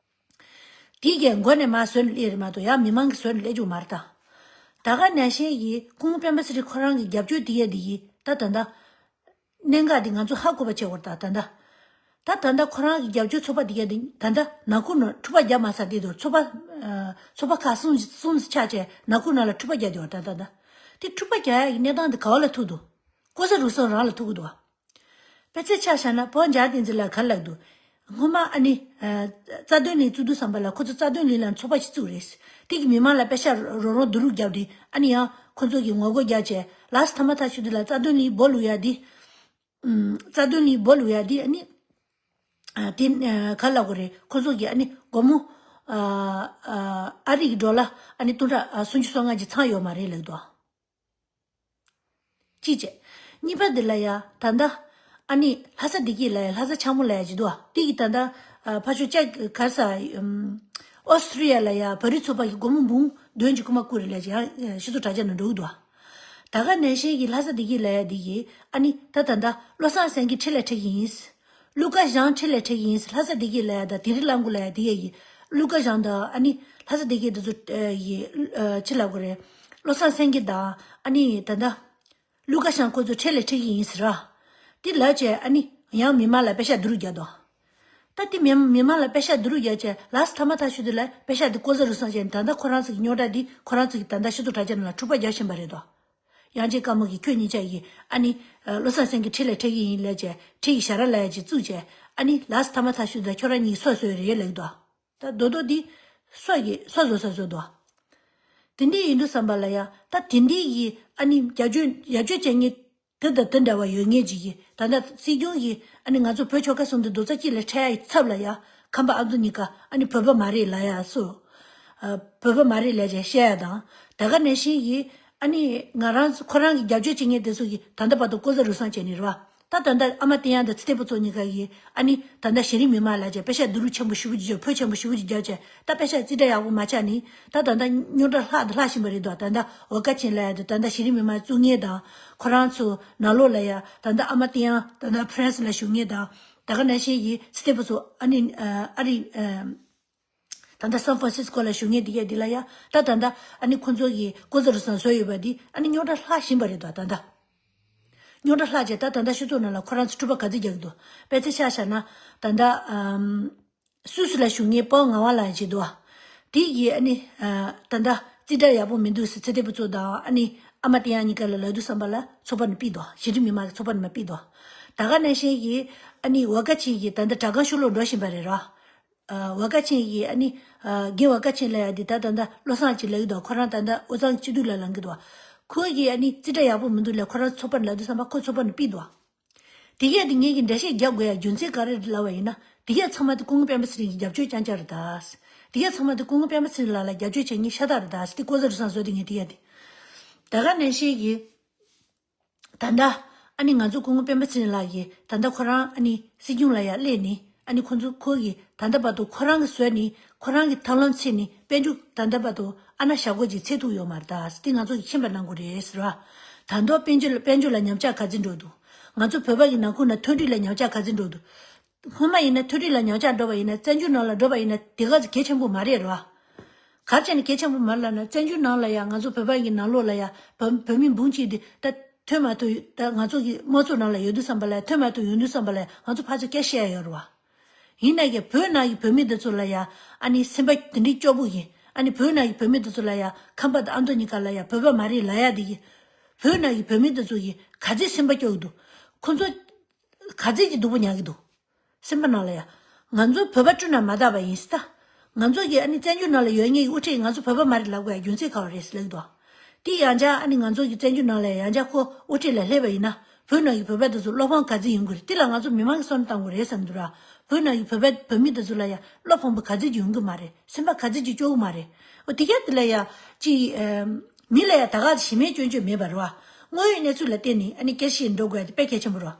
དེའི་གི་མགོ་ནས་མར་བཟོས་ནས་སླེབས་རེད་མ་གཏོགས་ཡང་མི་མང་གིས་བཟོས་ནས་སླེབས་རྒྱུ་མ་རེད་ད། ད་ག་ནང་བཞིན་གྱི་སྐུ་ངོ་སྤེན་པ་ཚེ་རིང་ཁོ་རང་གི་རྒྱབ་སྐྱོར་དེ་ཡས་དེ་ཡིས་ད་ད་ལྟ་གནད་འགག་དེ་ང་ཚོ་ཧ་གོ་བ་བྱེད་དགོས་རེད་ད། ད་ལྟ་ད་ད་ལྟ་ཁོ་རང་གི་རྒྱབ་སྐྱོར་ཚོགས་པ་དེ་ཡས་དེ་ད་ལྟ་ནག་ཁུང་ནང་འཁྲུག་པ་རྒྱག་མ་ཚར་དེ་དུས་ཚོགས་པ་ཚོགས་པ་ཁག་གསུམ་གསུམ་ཆགས་བྱས་ནག་ཁུང་ནང་ལ་འཁྲུག་པ་རྒྱག་དེ་བ་ད་ད་ད་དེ་འཁྲུག་པ་རྒྱག་ཡ་གི་གནས་སྟངས་དེ་ག་བ་ལ་ཐུག་འདུག་ལྐོག་ཟ་རུལ་སུངས་རང་ལ་ཐུག་གི་འདུག་བ། དཔེ་ཆ་ཆ་བཞག་ན་བོད་འཇར་བསྟན་འཛིན་ལ་ག་ལབ་འདུག་སྔོན་མ་ཨ་ནི་ཨ་རྩ་དོན་གླིང་བཙུགས་དུས་ཙམ་པ་ལ་ཁོ་ཚོ་རྩ་དོན་གླིང་ལ་ཚོགས་པ་ཞིག་བཙུགས་རེད། དེ་གི་མི་མང་ལ་པེ་ཤག་རོགས་རོགས་བསྡུ་རུབ་བརྒྱབ་རེད། ཨ་ནི་ཡང་ཁོ་ཚོ་གི་ངོ་རྒོལ་རྒྱག་བྱས་ལགས་སོ། མཐའ་མ་མཐའ་གཞུག་དེ་ལ་རྩ་དོན་གླིང་སྦོ་ལུག་ཡ་དེ་ཨམ་རྩ་དོན་གླིང་སྦོ་ལུག་ཡ་དེ་ཨ་ནི་ཨ་དེ་ཨ་ག་ལབ་དགོས་རེད། ཁོ་ཚོ་གི་ཨ་ནི་སྒོར་མོ་ཨ་ཨ་ཨ་རི་གི་ཌོ་ལར་ཨ་ནི་སྟོང་ཕྲག་ཨ་སུམ་ཅུ་སོ་ལྔ་ཅིག་ཚང་ཡོད་མ་རེད་ལབ་འདུག་གཅིག་བྱས། གཉིས་པ་འདི་ལ་ཡ་ད་ལྟ་ཨ་ནི་ལྷ་ས་བདེ་སྐྱིད་ལ་ཡ་ལྷ་ས་ཆག་མོ་ལ་ཡ་ཅིག་འདུག་བ། དེ་གི་ད་ལྟ་ཨ་ཕར་ཕྱོགས་ཅག་ག་རེ་ཟ་ཨམ་ཨོ་སི་ཀྲི་ཡ་ལ་ཡ་བོད་རིགས་ཚོགས་པ་གི་སྒོར་མོ་འབུམ་བདུན་གྱི་རྐུ་མ་རྐུ་རེད་ལབ་ཅིག་ཡང་སྤྱི་ཚོགས་དྲ་རྒྱ་ནང་འགྲོ་གི་འདུག་བ། ད་ག་ནང་བཞིན་གྱི་ལྷ་ས་བདེ་སྐྱིད་ལ་ཡ་འདི་གི་ཨ་ནི་ད་ད་ལྟ་བློ་བཟང་སེང་གེ་ཁྲིད་ལ་ཁྲིད་ཀྱི་ཡིན། ཀླུ་མཁར་བྱམས་ཁྲིད་ལ་ཁྲིད་ཀྱི་ཡིན། ལྷ་ས་བདེ་སྐྱིད་ལ་ཡ་ད་དིང་རི་གླང་མགོ་ལ་ཡ་དེ་ཡ་ཡི་ཀླུ་མཁར་བྱམས་དང་ཨ་ནི་ལྷ་ས་བདེ་སྐྱིད་དེ་ཚོ་ཨ་ཡི་ཨ་ཅི་ལབ་དགོས་རེད། བློ་བཟང་སེང་གེ་དང་ཨ་ནི་ད་ལྟ་ཀླུ་མཁར་བྱམས་ཁོ་ཚོ་ཁྲིད་ལ་ཁྲིད་ཀྱི་ཡིན་ཟེར་ར། དེ་ལབ་བྱས་ཨ་ནི་ཡང་མི་མང་ལ་པེ་ཤག་བསྡུ་རུབ་རྒྱག་དོ། ད་དེ་མི་མི་མང་ལ་པེ་ཤག་བསྡུ་རུབ་རྒྱག་བྱས་ལགས་སོ། མཐའ་མ་མཐའ་གཞུག་དེ་ལ་པེ་ཤག་དེ་ལྐོག་ཟ་རུལ་སུངས་བྱས་ནས་ད་ལྟ་ཁོ་རང་ཚོ་གི་རྙོག་དྲ་དེ་ཁོ་རང་ཚོ་གི་ད་ལྟ་སྤྱི་ཚོགས་དྲ་རྒྱ་ནང་ལ་འཁྲུག་པ་རྒྱག་བཞིན་པ་རེད་དོ། དབྱངས་ཅན་དཀར་མོ་གིས་ཁྱོད་གཉིས་ཆ་ཡིས་ཨ་ནི་ཨ་བློ་བཟང་སེང་གེ་ཁྲིད་ལ་ཁྲིད་ཀྱི་ཡིན་ལབ་བྱས་ཁྲིད་ཀྱི་ཞར་ར་ལ་ཡ་ཅིག་བཙུགས་བྱས་ཨ་ནི་ལགས་སོ། མཐའ་མ་མཐའ་གཞུག་ད་ཁྱོད་རང་གཉིས་སོ་སོས་རེད་ལབ་འདུག་ད་རྡོག་རྡོག་འདི་སོ་གི་སོ་བཟོ་ས་བཟོ་འདུག་དེ་འདྲའི་ཡིན་དུས་ཙམ་པ་ལ་ཡ་ད་དེ་འདྲའི་གི་ཨ་ནི་རྒྱབ་སྐྱོར་རྒྱབ་སྐྱོར་བྱེད་མཁན་དེ་དང་དེ་འདྲ་བ་ཡོད་མཁན་ཅིག་གིས་ད་ལྟ་སྲིད་སྐྱོང་གིས་ཨ་ནི་ང་ཚོ་བོད་ཆོལ་ཁ་གསུམ་དེ་རྡོག་རྩ་གཅིག་ལ་འཕྲད་ཡ་ཡི་ཚབ་ལ་ཡ་ཁམས་པ་ཨ་མདོ་གཉིས་ཀ་ཨ་ནི་བོད་པ་མ་རེད་ལབ་ཡ་སོ། ཨ་བོད་པ་མ་རེད་ལབ་བྱས་བཤད་ཡ་དང་། ད་ག་ནང་བཞིན་གྱི་ཨ་ནི་ང་རང་ཚོ་ཁོ་རང་གི་རྒྱབ་སྐྱོར་བྱེད་མཁན་དེ་ཚོ་གིས་ད་ལྟ་བར་དུ་ལྐོག་ཟ་རུལ་སུངས་བྱས་ནས་རེད་བ། ད་ད་ལྟ་ཨ་མ་བསྟན་དབྱངས་དང་ཚེ་བརྟན་ཕུན་ཚོགས་གཉིས་ཀ་གིས་ཨ་ནི་ད་ལྟ་གཞི་རིམ་མི་མང་ལ་བྱས་པེ་ཤག་བསྡུ་རུབ་ཆེན་པོ་ཞེ་པོ་ཅིག་བརྒྱབ། ཕོན་ཆེན་པོ་ཞེ་པོ་ཅིག་བརྒྱབ་བྱས་ད་པེ་ཤག་རྩིས་ཁྲ་ཡག་པོ་མ་ཆགས་ནས་ད་ད་ལྟ་རྙོག་དྲ་ལྷག་དང་ལྷག་བཞིན་པ་རེད་དོ། ད་ལྟ་ཝ་ཀ་ཆིན་ལ་ཡ་དང་ད་ལྟ་གཞི་རིམ་མི་མང་བཙུགས་མཁན་དང་ཁོ་རང་ཚོ་ནང་ལོགས་ལ་ཡ་ད་ལྟ་ཨ་མ་བསྟན་དབྱངས་ད་ལྟ་ཕ་རན་སི་ལ་བཞུགས་མཁན་དང་ད་ག་ནང་བཞིན་གྱི་ཚེ་བརྟན་ཕུན་ཚོགས་ཨ་ནི་ཨ་རི་ཨ། ད་ལྟ་སན་ཧྥ་རན་སིས་ཀོ་ལ་བཞུགས་མཁན་དེ་གས་དེ་ལ་ཡ་ད་ད་ལྟ་ཨ་ནི་ཁོང་ཚོ་གིས་ལྐོག་ཟ་རུལ་སུངས་བཟོས་ཡོད་པ་འདི་ཨ་ནི་རྙོག་དྲ་ལྷག་བཞིན་པ་རེད་དོ། ད་ལྟ་རྙོག་དྲ་ལྷག་བྱས་ད་ད་ལྟ་སྤྱི་ཚོགས་ནང་ལ་ཁོ་རང་ཚོ་འཁྲུག་པ་ག་ཚོད་རྒྱག་གི་འདུག་དཔེ་ཆ་ཆ་བཞག་ན་ད་ལྟ་ཨམ་སུད་སི་ལ་བཞུགས་མཁན་པོ་ངག་དབང་ལགས་ཅིག་འདུག་བ། དེ་གིས་ཨ་ནི་ད་ལྟ་རྩིས་ཁྲ་ཡག་པོ་མི་འདུག་ཟེར་ཚེ་བརྟན་ཕུན་ཚོགས་དང་ཨ་ནི་ཨ་མ་བསྟན་དབྱངས་གཉིས་ཀ་ལ་ལབ་དུས་ཙམ་པ་ལ་ཚོགས་པ་ནས་ཕུད་དོ། གཞི་རིམ་མི་མང་གི་ཚོགས་པ་ནས་མར་ཕུད་དོ། ད་ག་ནང་བཞིན་གྱི་ཨ་ནི་ཝ་ཀ་ཆིན་གྱིས་ད་ལྟ་དྲ་ཁང་ཕྱི་ལོགས་འགྲོ་བཞིན་པ་རེད་ར། ཝ་ཀ་ཆིན་གྱིས་ཨ་ནི་རྒན་ཝ་ཀ་ཆིན་ལབ་ཡ་འདི་ད་ད་ལྟ་བློ་བཟང་ཅིག་ལབ་ཀྱི་འདུག་ཁོ་རང་ད་ལྟ་དབུས་གཙང་སྤྱི་འཐུས་ལ་ལངས་ཀྱི་འདུག་ཁོ་གིས་ཨ་ནི་རྩིས་ཁྲ་ཡག་པོ་མི་འདུག་ལབ་ཁོ་རང་ཚོགས་པ་ནས་ལབ་དུས་ཙམ་པ་ཁོ་ཚོགས་པ་ནས་ཕུད་འདུག་དེ་གས་དེ་ངེད་ཀྱིས་འགྲེལ་བཤད་རྒྱག་དགོས་ཡ་རྒྱུ་མཚན་ག་རེ་རེད་ལབ་པ་ཡིན་ན་དེ་གས་ཚང་མ་དེ་སྐུ་ངོ་སྤེན་པ་ཚེ་རིང་གི་རྒྱབ་སྐྱོར་རྐྱང་རྐྱང་རེད་ད། དེ་གས་ཚང་མ་དེ་སྐུ་ངོ་སྤེན་པ་ཚེ་རིང་ལགས་ལ་རྒྱབ་སྐྱོར་བྱེད་མཁན་ཤ་སྟག་རེད་ད། དེ་ལྐོག་ཟ་རུལ་སུངས་བཟོས་དེ་ངས་དེ་གས་དེ། ད་ག་ནང་བཞིན་གྱི། ད་ལྟ་ཨ་ནི་ང་ཚོ་སྐུ་ངོ་སྤེན་པ་ཚེ་རིང་ལགས་ཀྱིས་ད་ལྟ་ཁོ་རང་ཨ་ནི་སྲིད་སྐྱོང་ལ་ཡར་སླེབས་ནས་ཨ་ནི་ཁོ་ཚོ་ཁོ་གིས་ད་ལྟ་བར་དུ་ཁོ་རང་གིས་བཟོས་ནས་ཁོ་རང་གི་ཐབས་ལམ་འཚོལ་ནས་དཔལ་འབྱོར་ད་ལྟ་བར་དུ་ཨ་ན་ཞྭ་སྒོར་གྱི་ཚད་ཐུག་ཡོད་མ་རེད་ད། དེ་ང་ཚོ་གིས་མཁྱེན་པ་གནང་དགོས་རེད་ཟེར་བ། ད་དུང་དཔལ་འབྱོར་ལ་དཔལ་འབྱོར་ལ་ཉམས་ཆག་ག་ཚོད་འགྲོ་འདུག་ང་ཚོ་བོད་པ་གི་ནང་ཁུལ་ན་མཐོ་འབྲིང་ལ་ཉམས་ཆག་ག་ཚོད་འགྲོ་འདུག་སྔོན་མ་ཡིན་ན་མཐོ་འབྲིང་ལ་ཉམས་ཆག་འགྲོ་བ་ཡིན་ན་བཙན་བྱོལ་ནང་ལ་འགྲོ་བ་ཡིན་ན་དེ་ག་ཚོད་གལ་ཆེན་པོ་མ་རེད་ར། ག་རེ་བྱས་ནས་གལ་ཆེན་པོ་མ་རེད་ལབ་ན་བཙན་བྱོལ་ནང་ལ་ཡང་ང་ཚོ་བོད་པ་གི་ནང་ལོགས་ལ་ཡང་བོད་བོད་མི་འབུམ་གཅིག་དེ་ད་ཐོན་མ་ཐུབ་ད་ང་ཚོ་གི་དམངས་གཙོ་ནང་ལ་ཡོད་དུས་ཙམ་པ་ལ་ཐོན་མ་ཐུབ་ཡོང་དུས་ཙམ་པ་ལ་ང་ཚོ་ཕར་ཚུར་སྐད་བཤད་ཡ་ཡོད་རེད་བ། ཡིན་ན་ཡང་བོད་ནང་གི་བོད་མི་དེ་ཚོ་ལ་ཡང་ཨ་ནི་སེམས་པ་དེ་འདྲའི་སྐྱོ་པོ་ཡིན། ཨ་ནི་བོད་ནང་གི་བོད་མི་དེ་ཚོ་ལ་ཡང་ཁམས་པ་དང་ཨ་མདོ་གཉིས་ཀ་ལ་ཡང་བོད་པ་མ་རེད་ལབ་ཡ་དེ་ཡིན། བོད་ནང་གི་བོད་མི་དེ་ཚོ་ཡིན་ག་ཚོད་སེམས་པ་སྐྱོ་གི་འདུག་ཁོ་ཚོ་ག་ཚོད་ཀྱི་སྡུག་པོ་མྱངས་ཀྱི་འདུག་སེམས་པ་ནང་ལ་ཡ། ང་ཚོ་བོད་པ་བསྐྲུན་ན་མ་དག་པ་ཡིན་སྲིད་ད། ང་ཚོ་གི་ཨ་ནི་བཙན་བྱོལ་ནང་ལ་ཡོད་མཁན་གྱི་དབུ་ཁྲིད་ང་ཚོ་བོད་པ་མ་རེད་ལབ་དགོས་ཡ་རྒྱུ་མཚན་ག་བ་རེད་ཟེར་ལབ་ཀྱི་འདུག་དེ་ཡང་བསྐྱར་ཨ་ནི་ང་ཚོ་གི་བཙན་བྱོལ་ནང་ལ་ཡང་བསྐྱར་ཁོ་དབུ་ཁྲིད་ལ་སླེབས་པ་ཡིན་ན་བོད་ནང་གི་བོད་པ་དེ་ཚོ་བློ་ཕམ་ག་ཚོད་ཡོང་གི་རེད། དེ་ལ་ང་ཚོ་མི་མང་གི་བསམ་བློ་གཏང་དགོས་རེད་བསམ་འདུག་ར། བོད་ནང་གི་བོད་པ་བོད་མི་དེ་ཚོ་ལ་ཡང་བློ་ཕམ་པ་ག་ཚོད་ཀྱི་ཡོང་གི་མ་རེད། སེམས་པ་ག་ཚོད་ཀྱི་སྐྱོ་གི་མ་རེད། འོ་དེ་ག་དེ་ལ་ཡང་ཅི་ཨམ། མི་ལ་ཡང་ད་ག་ཞེ་མེད་སྐྱོན་བརྗོད་མེད་པ་རེད་བ། དངོས་ཡོད་གནས་ཚུལ་ལ་བརྟེན་ནས་ཨ་ནི་སྐད་ཆ་བཤད་འགྲོ་དགོས་ཡ་དེ་དཔེ་གལ་ཆེན་པོ་རེད་བ།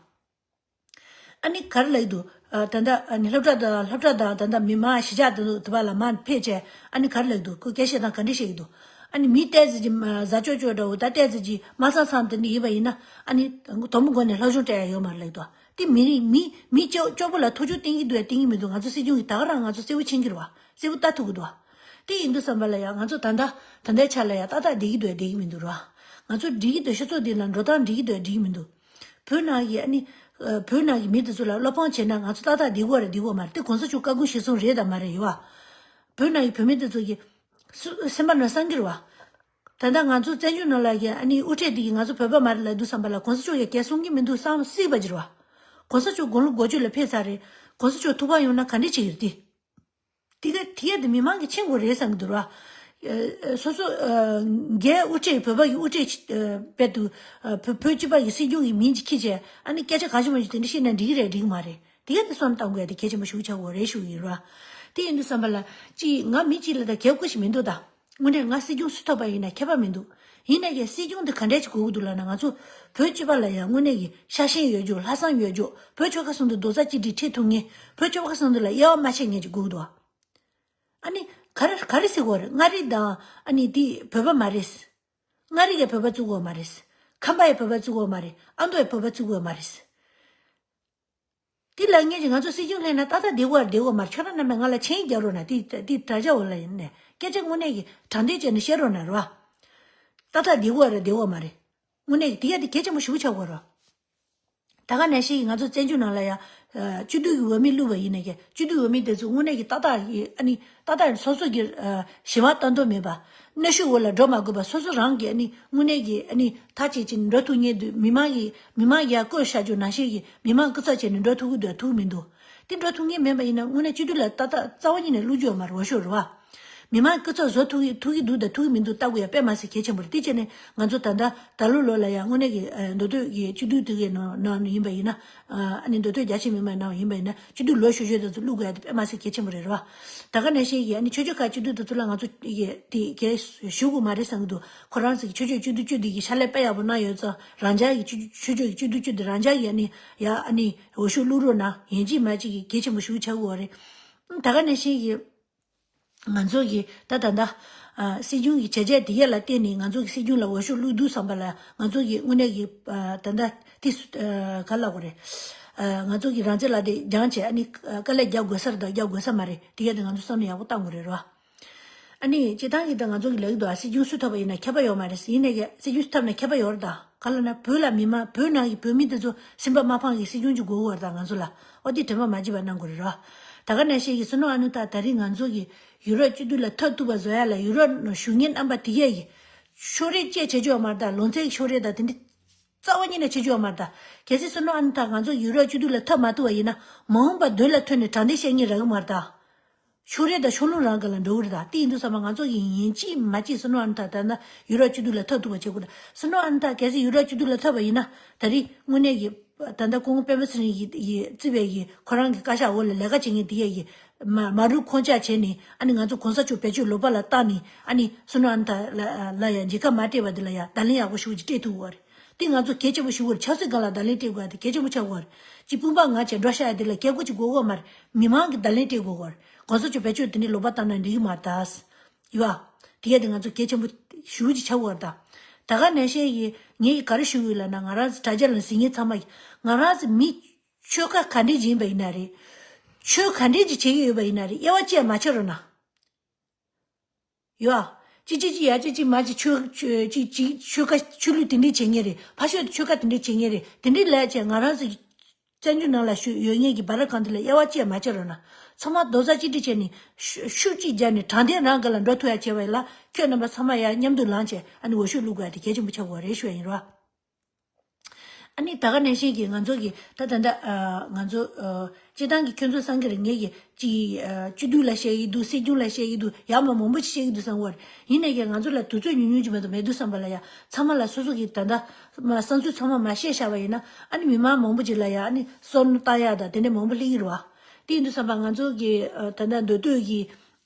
ཨ་ནི་ག་རེ་ལབ་ཀྱི་འདུག་ཨ། ད་ལྟ་ཨ་ནི་སློབ་གྲྭ་དང་སློབ་གྲྭ་དང་ད་ལྟ་མི་མང་གཞིས་ཆགས་དེ་ཚོ་དེ་པ་ལ་མར་ཕེབས་བྱས་ཨ་ནི་ག་རེ་ལབ་ཀྱི་འདུག་ཁོས་སྐད་ཆ་དང་ག་འདྲ་བཤད་ཀྱི་འདུག་ཨ་ནི་མི་ཏོག་ཙམ་ཅིག་ཟ་ཅོག་ཅོག་འདྲ་བོ་ད་ཏོག་ཙམ་ཅིག་མ་ཚང་ཚང་དེ་འདྲ་ཡིན་པ་ཡིན་ན་ཨ་ནི་དོ་མོ་མགོ་ནས་སློབ་སྦྱོང་སྤྲད་ཡ་ཡོད་མ་རེད་ལབ་ཀྱི་འདུག་དེ་མི་རིགས་མི་མི་སྐྱོ་སྐྱོ་པོ་ལ་ཐུགས་ཆུང་བསྟན་གྱི་འདུག་ཡ་བསྟན་གྱི་མི་འདུག་ང་ཚོ་སྲིད་སྐྱོང་གིས་ད་ག་རང་ང་ཚོ་གསལ་པོ་མཁྱེན་གྱི་རེད་བ། གསལ་པོ་ལྟ་ཐུབ་ཀྱི་འདུག་བ། དེ་ཡིན་དུས་ཙམ་པ་ལ་ཡང་ང་ཚོ་ད་ལྟ་ད་ལྟའི་ཆ་ལ་ཡང་ཏག་ཏག་བསྡད་ཀྱི་འདུག་བསྡད་ཀྱི་མི་འདུག་ར། ང་ཚོ་འགྲིག་གི་འདུག་སྤྱི་ཚོགས་འདི་ལ་འགྲོ་སྟངས་འགྲིག་གི་འདུག་འགྲིག་གི་མི་འདུག་བོད་ནང་གི་ཨ་ནི་ཨ། བོད་ནང་གི་མི་དེ་ཚོ་ལ་བློ་ཕམ་བྱས་ན་ང་ཚོ་ཏག་ཏག་བསྡད་དགོས་རེད་བསྡད་དགོས་མ་རེད། དེ་གོང་ས་མཆོག་བཀའ་བཀོད་གཞིར་བཟུང་རེད་དམ་མ་རེད་ཡོད་བ། བོད་ནང་གི་བོད་མི་དེ་ཚོ་གི་སུ་སེམས་པ་ནང་བསམ་གྱི་རེད་བ། ད་ལྟ་ང་ཚོ་བཙན་བྱོལ་ནང་ལ་གི་ཨ་ནི་དབུ་ཁྲིད་འདི་གི་ང་ཚོ་བོད་པ་མ་རེད་ལབ་དུས་ཙམ་པ་ལ་གོང་ས་མཆོག་གིས་གལ་གསུང་གི་མི་འདུག་བསམ་སྲིད་པ་ཅིག་རེད་བ། གོང་ས་མཆོག་དགུང་ལོ་དགུ་བཅུ་ལ་ཕེབས་ཚར་རེད། གོང་ས་མཆོག་ཐུགས་ཕམ་ཡོང་ན་ག་འདྲ་བྱེད་ཀྱི་རེད་དེ། དེ་ག་དེ་ཡ་དེ་མི་མང་གིས་མཁྱེན་དགོས་རེད་བསམ་གྱི་འདུག་ར། ཨ། སོ་སོ་ཨ། རྒྱའི་དབུ་ཁྲིད་བོད་པ་གི་དབུ་ཁྲིད་ཅིག་ཨ། དཔེ་དུ་ཨ། བོད་བོད་སྤྱི་པ་གི་སྲིད་སྐྱོང་གི་མིང་ཅིག་འཁྱེར་བྱས་ཨ་ནི་སྐད་ཆ་གང་བྱུང་མང་བྱུང་དེ་འདྲ་བཤད་ན་འགྲིག་གི་རེད་འགྲིག་གི་མ་རེད། དེ་ག་དེ་བསམ་བཏང་དགོས་ཡ་དེ་གལ་ཆེན་པོ་ཞེ་པོ་ཆགས་ཀྱི་ཡོད་རེད་ཞུ་གི་ཡིན་ར། དེ་ཡིན་དུས་ཙམ་པ་ལ་ཅིག་ང་མི་གཅིག་ལ་ད་གལ་དགོས་ཤིག་མི་འདུག་ད། དངོས་གནས་ང་སྲིད་སྐྱོང་སུ་ཐོབ་པ་ཡིན་ན་ཁྱད་པར་མི་འདུག་ཡིན་ནའི་ཀྱང་སྲིད་སྐྱོང་དེ་ག་འདྲས་ཅིག་དགོས་ཀྱི་འདུག་ལབ་ན་ང་ཚོ་བོད་སྤྱི་པ་ལ་ཡང་དངོས་གནས་ཀྱི་ཤ་ཞེན་ཡོད་རྒྱུ་ལྷག་བསམ་ཡོད་རྒྱུ་བོད་ཆོལ་ཁ་གསུམ་དུ་རྡོག་རྩ་གཅིག་སྒྲིལ་ཁྲིད་ཐུབ་མཁན་བོད་ཆོལ་ཁ་གསུམ་དུ་ལ་དབྱེ་བ་མ་ཕྱེ་མཁན་ཅིག་དགོས་ཀྱི་འདུག་ཨ་ནི་ག་རེ་ག་རེ་ཟེར་དགོས་རེད། མངའ་རིས་དང་ཨ་ནི་དེ་བོད་པ་མ་རེད། མངའ་རིས་ཀྱི་བོད་པ་བཙུགས་དགོས་མ་རེད། ཁམས་པ་ཡི་བོད་པ་བཙུགས་དགོས་མ་རེད། ཨ་མདོ་ཡི་བོད་པ་བཙུགས་དགོས་མ་རེད། དེ་ལ་ངེད་ཀྱིས་ང་ཚོ་སྲིད་སྐྱོང་སླེབས་ན་ཏག་ཏག་བསྡད་དགོས་བསྡད་དགོས་མ་རེད། ཁྱོད་རང་རྣམ་པས་ང་ལ་མཆན་རྒྱག་རོགས་གནང་། དེ་དེ་དྲ་རྒྱ་འོག་ལ་ཡིན་ནས་སྐད་ཆ་དངོས་གནས་ཀྱི་དྲང་བདེན་བྱས་ནས་བཤད་རོགས་གནང་རོགས། ཏག་ཏག་བསྡད་དགོས་རེད་བསྡད་དགོས་མ་རེད། དངོས་གནས་ཀྱི་དེ་ཡ་དེ་གལ་ཆེན་པོ་ཞེ་པོ་ཆགས་དགོས་རོགས། ད་ག་ནང་བཞིན་ང་ཚོ་བཙན་བྱོལ་ནང་ལ་ཡ་སྤྱི་འཐུས་ཀྱི་འོས་མི་བླུགས་པ་ཡིན་ནས་ཀྱི་སྤྱི་འཐུས་འོས་མི་དེ་ཚོ་དངོས་གནས་ཀྱི་ཏག་ཏག་ཡིན་ཨ་ནི་ཏག་ཏག་སོ་སོ་གི་ཞི་བ་ལྟ་འདོད་མེད་པ། གནོན་ཤུགས་འོག་ལ་འགྲོ་མ་དགོས་པ་སོ་སོ་རང་གི་ཨ་ནི་དངོས་གནས་ཀྱི་ཨ་ནི་ཐག་བཅད་ཅིག་འགྲོ་ཐུབ་ངེས་འདུག་མི་མང་གི་མི་མང་ཡར་བསྐོས་བཞག་རྒྱུ་ནང་བཞིན་གྱི་མི་མང་སྐུ་ཚབ་བྱས་ནས་འགྲོ་ཐུབ་ཀྱི་འདུག་ཐུབ་མི་འདུག་དེ་འགྲོ་ཐུབ་ངེས་མེད་པ་ཡིན་ན་དངོས་གནས་སྤྱི་འཐུས་ལ་ཏག་ཏག་རྩ་བ་ཉིད་ནས་བླུག་རྒྱུ་ཡོད་མ་རེད། འོས་ཤོག་རེད་བ། མི་མང་སྐུ་ཚབ་བཟོ་ཐུབ་ཀྱི་ཐུབ་ཀྱི་འདུག་དང་ཐུབ་ཀྱི་མི་འདུག་ལྟ་དགོས་ཡ་དཔེ་མ་སྲིད་གལ་ཆེན་པོ་རེད། དེ་བྱས་ནས་ང་ཚོ་ད་ལྟ་ད་ལོ་ལོ་ལ་ཡང་དངོས་གནས་ཀྱི་ཨ་མདོ་སྟོད་ཀྱི་སྤྱི་འཐུས་དེ་གའི་ནང་ནང་ཡིན་པ་ཡིན་ན་ཨ་ནི་མདོ་སྟོད་རྒྱ་ཆེ་མི་མང་ནང་ཡིན་པ་ཡིན་ན་སྤྱི་འཐུས་ལོ་གཞོན་གཞོན་དེ་ཚོ་བླུག་དགོས་ཡ་དེ་དཔེ་མ་སྲིད་གལ་ཆེན་པོ་རེད་རེད་བ། ད་ག་ནང་བཞིན་གྱི་ཨ་ནི་ཆོས་བརྒྱུད་ཁག་སྤྱི་འཐུས་དེ་ཚོ་ལ་ང་ཚོ་ཡི་དེ་གའི་ཞུ་དགོས་མ་རེད་བསམ་གྱི་འདུག་ཁོ་རང་ཚོ་གི་ཆོས་ཕྱོགས་སྤྱི་འཐུས་བཅུ་དེ་གི་ཕྱག་ལས་དཔེ་ཡག་པོ་གནང་ཡོད་ཙང་རང་ཅག་གི་ཆོས་ཆོས་ཕྱོགས་ཀྱི་སྤྱི་འཐུས་བཅུ་དེ་རང་ཅག་གི་ཨ་ནི་ཡ་ཨ་ནི་འོས་ཤོག་བླུག་རོགས་གནང་། ཡིན་གཅིག་མིན་གཅིག་གི་གལ་ཆེན་པོ་ཞེ་པོ་ཆགས་ཀྱི་ཡོད་རེད། ད་ག་ནང་བཞིན་གྱི་ང་ཚོ་གི་ད་ད་ལྟ་ཨ་སྲིད་སྐྱོང་གི་བྱས་རྗེས་དེ་གས་ལ་བརྟེན་ནས་ང་ཚོ་གི་སྲིད་སྐྱོང་ལ་འོས་ཤོག་བླུགས་འདུག་བསམ་པ་ལ་ང་ཚོ་གི་དངོས་གནས་ཀྱི་ཨ་ད་ལྟ་དེ་སུ་ཨ་ག་ལབ་དགོས་རེད། ཨ་ང་ཚོ་གི་རང་བཙན་ལག་དེབ་སྦྱངས་བྱས་ཨ་ནི་དཀའ་ལས་རྒྱག་དགོས་ས་རེད་དང་རྒྱག་དགོས་ས་མ་རེད། དེ་གས་དེ་ང་ཚོ་བསམ་བློ་ཡག་པོ་བཏང་དགོས་རེད་རོ། ཨ་ནི་སྤྱིར་བཏང་གི་ད་ང་ཚོ་གི་ལབ་ཀྱི་འདུག་ཨ་སྲིད་སྐྱོང་སུ་ཐོབ་པ་ཡིན་ན་ཁྱད་པར་ཡོད་མ་རེད། ཡིན་ནའི་གི་སྲིད་སྐྱོང་སུ་ཐོབ་ན་ཁྱད་པར་ཡོད་རེད་ད། ག་ལབ་ན་བོད་ལ་མི་མང་བོད་ནང་གི་བོད་མི་དེ་ཚོ་སེམས་པ་མ་ཕངས་གི་སྲིད་སྐྱོང་ཅིག་དགོས་ཀྱི་ཡོད་རེད་ད་ང་ཚོ་ལ། ཨོ་དེ་དྲན་པ་མ་བརྗེད་པ་གནང་དགོས་རེད་རོ། ད་ག་ནང་བཞིན་གི་བསོད་ནམས་ཨ་ནུ་ཐག་ད་རིང་ང་ཚོ་གི་ཡུ་རོབ་སྤྱི་འཐུས་ལ་ཐོབ་ཐུབ་པ་བཟོ་ཡ་ལ་ཡུ་རོབ་ནང་བཞུགས་མཁན་རྣམ་པ་དེ་གས་ཀྱི་ཕྱོགས་རིས་བཅས་བྱེད་རྒྱུ་ཡོད་མ་རེད་ད། ལོ་ཚད་ཀྱི་ཕྱོགས་རིས་ད་དེ་འདྲ་རྩ་བ་ཉིད་ནས་བྱེད་རྒྱུ་ཡོད་མ་རེད་ད། གལ་སྲིད་བསོད་ནམས་ཨ་ནུ་ཐག་ང་ཚོ་ཡུ་རོབ་སྤྱི་འཐུས་ལ་ཐོབ་མ་ཐུབ་པ་ཡིན་ན་མ་འོངས་པ་མདུན་ལ་ཐོན་ནས་དྲང་བདེན་བཤད་མཁན་རག་གི་མ་རེད་ད། ཕྱོགས་རིས་དང་ཕྱོགས་ལྷུང་རང་སྒང་ལ་འགྲོ་གི་རེད་ད། དེ་ཡིན་དུས་ཙམ་པ་ང་ཚོ་གི་ཡིན་གཅིག་མིན་གཅིག་བསོད་ནམས་ཨ་ནུ་ཐག་ད་ན་ཡུ་རོབ་སྤྱི་འཐུས་ལ་ཐོབ་ཐུབ་པ་བྱེད་དགོས་རེད། བསོད་ནམས་ཨ་ནུ་ཐག་གལ་སྲིད་ཡུ་རོབ་སྤྱི་འཐུས་ལ་ཐོབ་པ་ཡིན་ན་ད་རེས་དངོས་གནས་ཀྱི་ད་ལྟ་སྐུ་ངོ་སྤེན་པ་ཚེ་རིང་གིས་གིས་བརྩིས་པའི་གི་ཁོ་རང་གི་བཀའ་ཤག་འོག་ལ་ལས་ཀ་བྱེད་མཁན་དེ་གས་ཀྱི་མ་མ་རུབ་ཁོང་ཅག་བྱས་ནས་ཨ་ནི་ང་ཚོ་གོང་ས་མཆོག་བེད་སྤྱོད་ལོག་པ་ལ་བཏང་ནས་ཨ་ནི་བསོད་ནམས་ཨ་ནུ་ཐག་ལ་ལ་ཡང་མཇལ་ཁ་མ་སྤྲད་པ་དེ་ལ་ཡང་བརྡ་ལན་ཡག་པོ་ཞེ་པོ་ཅིག་སྤྲད་ཐུབ་ཀྱི་ཡོད་རེད། དེ་ང་ཚོ་གལ་ཆེན་པོ་ཞེ་པོ་རེད། ཆབ་སྲིད་སྒང་ལ་བརྡ་ལན་སྤྲད་དགོས་དེ་གལ་ཆེན་པོ་ཆགས་ཀྱི་ཡོད་རེད། ཅིག་དཔུང་པ་ང་བྱས་འགྲོ་ཤག་ཡ་དེ་ལ་གལ་དགོས་ཅིག་དགོས་ཀྱི་ཡོད་མ་རེད། མི་མང་གིས་བརྡ་ལན་སྤྲད་དགོས་ཀྱི་ཡོད་རེད། གོང་ས་མཆོག་བེད་སྤྱོད་དེ་འདྲའི་ལོག་པ་བཏང་ན་འགྲིག་གི་མ་རེད་ད། ཡོད་ཨ། དེ་གས་དེ་ང་ཚོ་གལ་ཆེན་པོ་ཞེ་པོ་ཅིག་ཆགས་ཀྱི་ཡོད་རེད་ད། ད་ག་ནང་བཞིན་གྱི་ངས་ག་རེ་ཞུ་གི་ཡོད་ལབ་ན་ང་རང་ཚོ་དྲ་རྒྱ་ལ་གཟིགས་མཁན་ཚང་མ་གིས་ང་རང་ཚོ་མི་ཆོལ་ཁ་ག་འདྲས་ཅིག་ཡིན་པ་ཡིན་ན་རེད། ཆོས་ག་འདྲས་ཅིག་བྱེད་ཀྱི་ཡོད་པ་ཡིན་ན་རེད། དབྱེ་བ་བཅས་མ་བྱེད་རོགས་གནང་། ཡོད་ཨ། ཅི་ཅི་ཅི་ཡ་ཅི་ཅི་མ་ཅི་ཆོས་ཆོས་ཅི་ཅི་ཆོས་ཁ་ཆོས་ལུགས་དེ་འདྲས་བྱེད་ངེས་རེད། ཕ་ཤོད་ཆོས་ཁ་དེ་འདྲས་བྱེད་ངེས་རེད། དེ་འདྲས་ལས་བྱས་ང་རང་ཚོ་བཙན་བྱོལ་ནང་ལ་ཞུ་ཡོད་ངེས་ཀྱི་བར་གང་དེ་ལ་དབྱེ་བ་བཅས་མ་བྱེད་རོགས་གནང་། ཚང་མ་རྡོག་རྩ་གཅིག་སྒྲིལ་བྱས་ནས་ཤུ་ཤུགས་གཅིག་སྦྱར་ནས་དྲང་བདེན་རང་སྒང་ལ་འགྲོ་ཐུབ་ཡ་བྱས་པ་ཡིན་ལ་ཁྱོད་རྣམ་པ་ཚང་མ་ཡ་མཉམ་དུ་ལངས་བྱས་ཨ་ནི་འོས་ཤོག་བླུག་དགོས་ཡ་དེ་གལ་ཆེན་པོ་ཆགས་དགོས་རེད་ཞུ་ཡ་ཡིན་རོགས། ཨ་ནི་ད་ག་ནང་བཞིན་གྱི་ང་ཚོ་གི་ད་ད་ད་ཨ་ང་ཚོ་ཨ་སྤྱི་བཏང་གི་ཁྱོད་ཚོ་བསམ་གྱི་རེད། ངེད་ཀྱི་ཅི་ཨ་སྤྱི་འཐུས་ལ་བཤད་ཀྱི་འདུག་སྲིད་སྐྱོང་ལ་བཤད་ཀྱི་འདུག་ཡག་མ་མང་པོ་ཅིག་བཤད་ཀྱི་འདུག་བསམ་གྱི་ཡོད་རེད། ཡིན་ནའི་ཀྱང་ང་ཚོ་ལ་དུས་ཚོད་ཉུང་ཉུང་ཅིག་མ་གཏོགས་མེད་འདུག་བསམ་པ་ལ་ཡ་ཚང་མ་ལ་སོ་སོ་གི་ད་ད་མ་བསམ་ཚུལ་ཚང་མ་མ་བཤད་བཞག་པ་ཡིན་ན་ཨ་ནི་མི་མང་མང་པོ་ཅིག་ལ་ཡ་ཨ་ནི་བསམ་བློ་བཏང་ཡག་དང་དེ་འདྲ་མང་པོ་སླེབས་ཀྱི་རེད་བ། དེ་ཡིན་དུས་བསམ་པ་ང་ཚོ་གི་ཨ་ད་ད་མདོ་སྟོད་ཀྱི་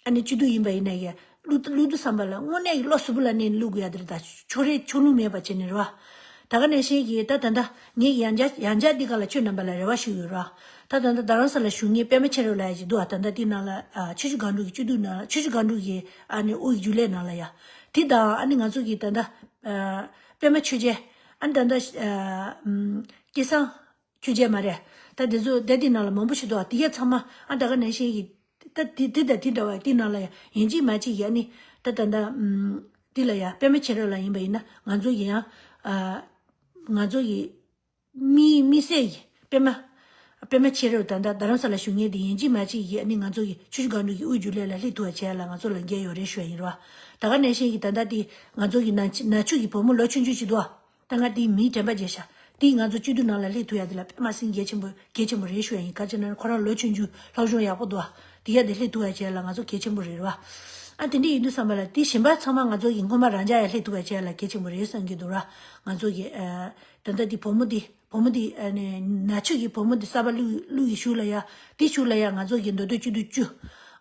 ཨ་ནི་སྤྱི་འཐུས་ཡིན་པ་ཡིན་ནའི་ཀྱང་ བླུག་བླུག་དུས་བསམ་པ་ལ་དངོས་གནས་ཀྱི་བློ་གཟུ་བོ་ལ་གནས་ནས་བླུག་དགོས་ཡ་དེ་རེད། ད་ཕྱོགས་རིས་ཕྱོགས་ལྷུང་མེད་པ་བྱས་ནས་རེད་བ། ད་ག་ནང་བཞིན་གྱི་ད་ད་ལྟ་ངས་ཡང་བསྐྱར་ཡང་བསྐྱར་འདི་ག་ལ་ཁྱོད་རྣམ་པ་ལ་རེ་བ་ཞུ་ཡོད་རེད་བ། ད་ད་ལྟ་རྡ་རམ་ས་ལ་བཞུགས་མཁན་པད་མ་ཆེ་རབ་ལགས་ཀྱི་འདུག་བ། ད་ལྟ་དེ་ནང་ལ་ཨ་ཆོས་བརྒྱུད་སྒང་དྲུག་གི་སྤྱི་འཐུས་ནང་ཆོས་བརྒྱུད་སྒང་དྲུག་གི་ཨ་ནི་དབུ་ཡི་རྒྱུན་ལས་ནང་ལ་ཡ། དེ་དང་ཨ་ནི་ང་ཚོ་གི་ད་ལྟ་ཨ་པད་མ་ཆོས་རྒྱལ། ཨ་ནི་ད་ལྟ་ཨ་ཨམ་སྐལ་བཟང་ཆོས་རྒྱལ་མ་རེད། ད་དེ་ཚོ་དེ་དེ་ནང་ལ་མང་པོ་ཞིག་འདུག་བ། དེ་ག་ཚང་མ་ཨ་ད་ག་ནང་བཞིན་གྱི་ད་དེ་དེ་དང་དེ་འདྲ་བ་དེ་ནང་ལ་ཡ་ཡིན་གཅིག་མ་གཅིག་གི་ཨ་ནི་ད་ད་ལྟ་ཨམ་དེ་ལ་ཡ་པད་མ་ཆེ་རབ་ལགས་ཡིན་པ་ཡིན་ན་ང་ཚོ་གི་ཡང་ཨ་ང་ཚོ་གི་མི་མི་སེར་གྱི་པད་མ། པད་མ་ཆེ་རབ་ད་ལྟ་རྡ་རམ་ས་ལ་བཞུགས་མཁན་དེ་ཡིན་གཅིག་མ་གཅིག་གིས་ཨ་ནི་ང་ཚོ་གི་ཆུ་བཞི་སྒང་དྲུག་གི་དབུ་འཛུགས་ལས་ལ་སླེབས་ཐུབ་པ་བྱས་ལ་ང་ཚོ་ལ་འགན་ཡོད་རེད་ཞུ་ཡ་ཡིན་རོ། ད་ག་ནང་བཞིན་གྱི་ད་ལྟ་དེ་ང་ཚོ་གི་ན་ཆུ་ན་ཆུ་གི་བུ་མོ་ལོ་ཆུང་ཆུང་ཞིག་འདུག་ཨ། ད་ང་དེའི་མིང་དྲན་པ་བརྗེད་ཤག་དེས་ང་ཚོ་སྤྱི་འཐུས་ནང་ལ་སླེབས་ཐུབ་ཡ་དེ་ལ་པད་མ་སེང་གལ་ཆེན་པོ་གལ་ཆེན་པོ་རེད་ཞུ་ཡ་ཡིན། ག་ཅི་ན་ཁོ་རང་ལོ་ཆུང་ཆུང་སློབ་སྦྱོང་ཡག་པོ་འདུག་ཨ། དེ་ཡ་དེ་སླེབས་ཐུབ་ཡ་བྱས་ལ་ང་ཚོ་གལ་ཆེན་པོ་རེད་རོ། ཨ་དེ་འདྲ་ཡིན་དུས་བསམ་པ་ལ་དེ་གཞན་པ་ཚང་མ་ང་ཚོ་གི་སྔོན་མ་རང་འཇགས་ཡ་སླེབས་ཐུབ་པ་བྱས་ལ་གལ་ཆེན་པོ་རེད་བསམ་གྱི་འདུག་ར། ང་ཚོ་གི་ཨ་ད་ལྟ་དེ་བུ་མོ་དེ་བུ་མོ་དེ་ཨ་ནི་ན་ཆུ་གི་བུ་མོ་དེ་གསར་པ་བླུག་བླུག་ཡི་ཤུགས་ལ་ཡ་དེ་ཤུགས་ལ་ཡ་ང་ཚོ་གི་མདོ་སྟོད་སྤྱི་འཐུས་བཅུ།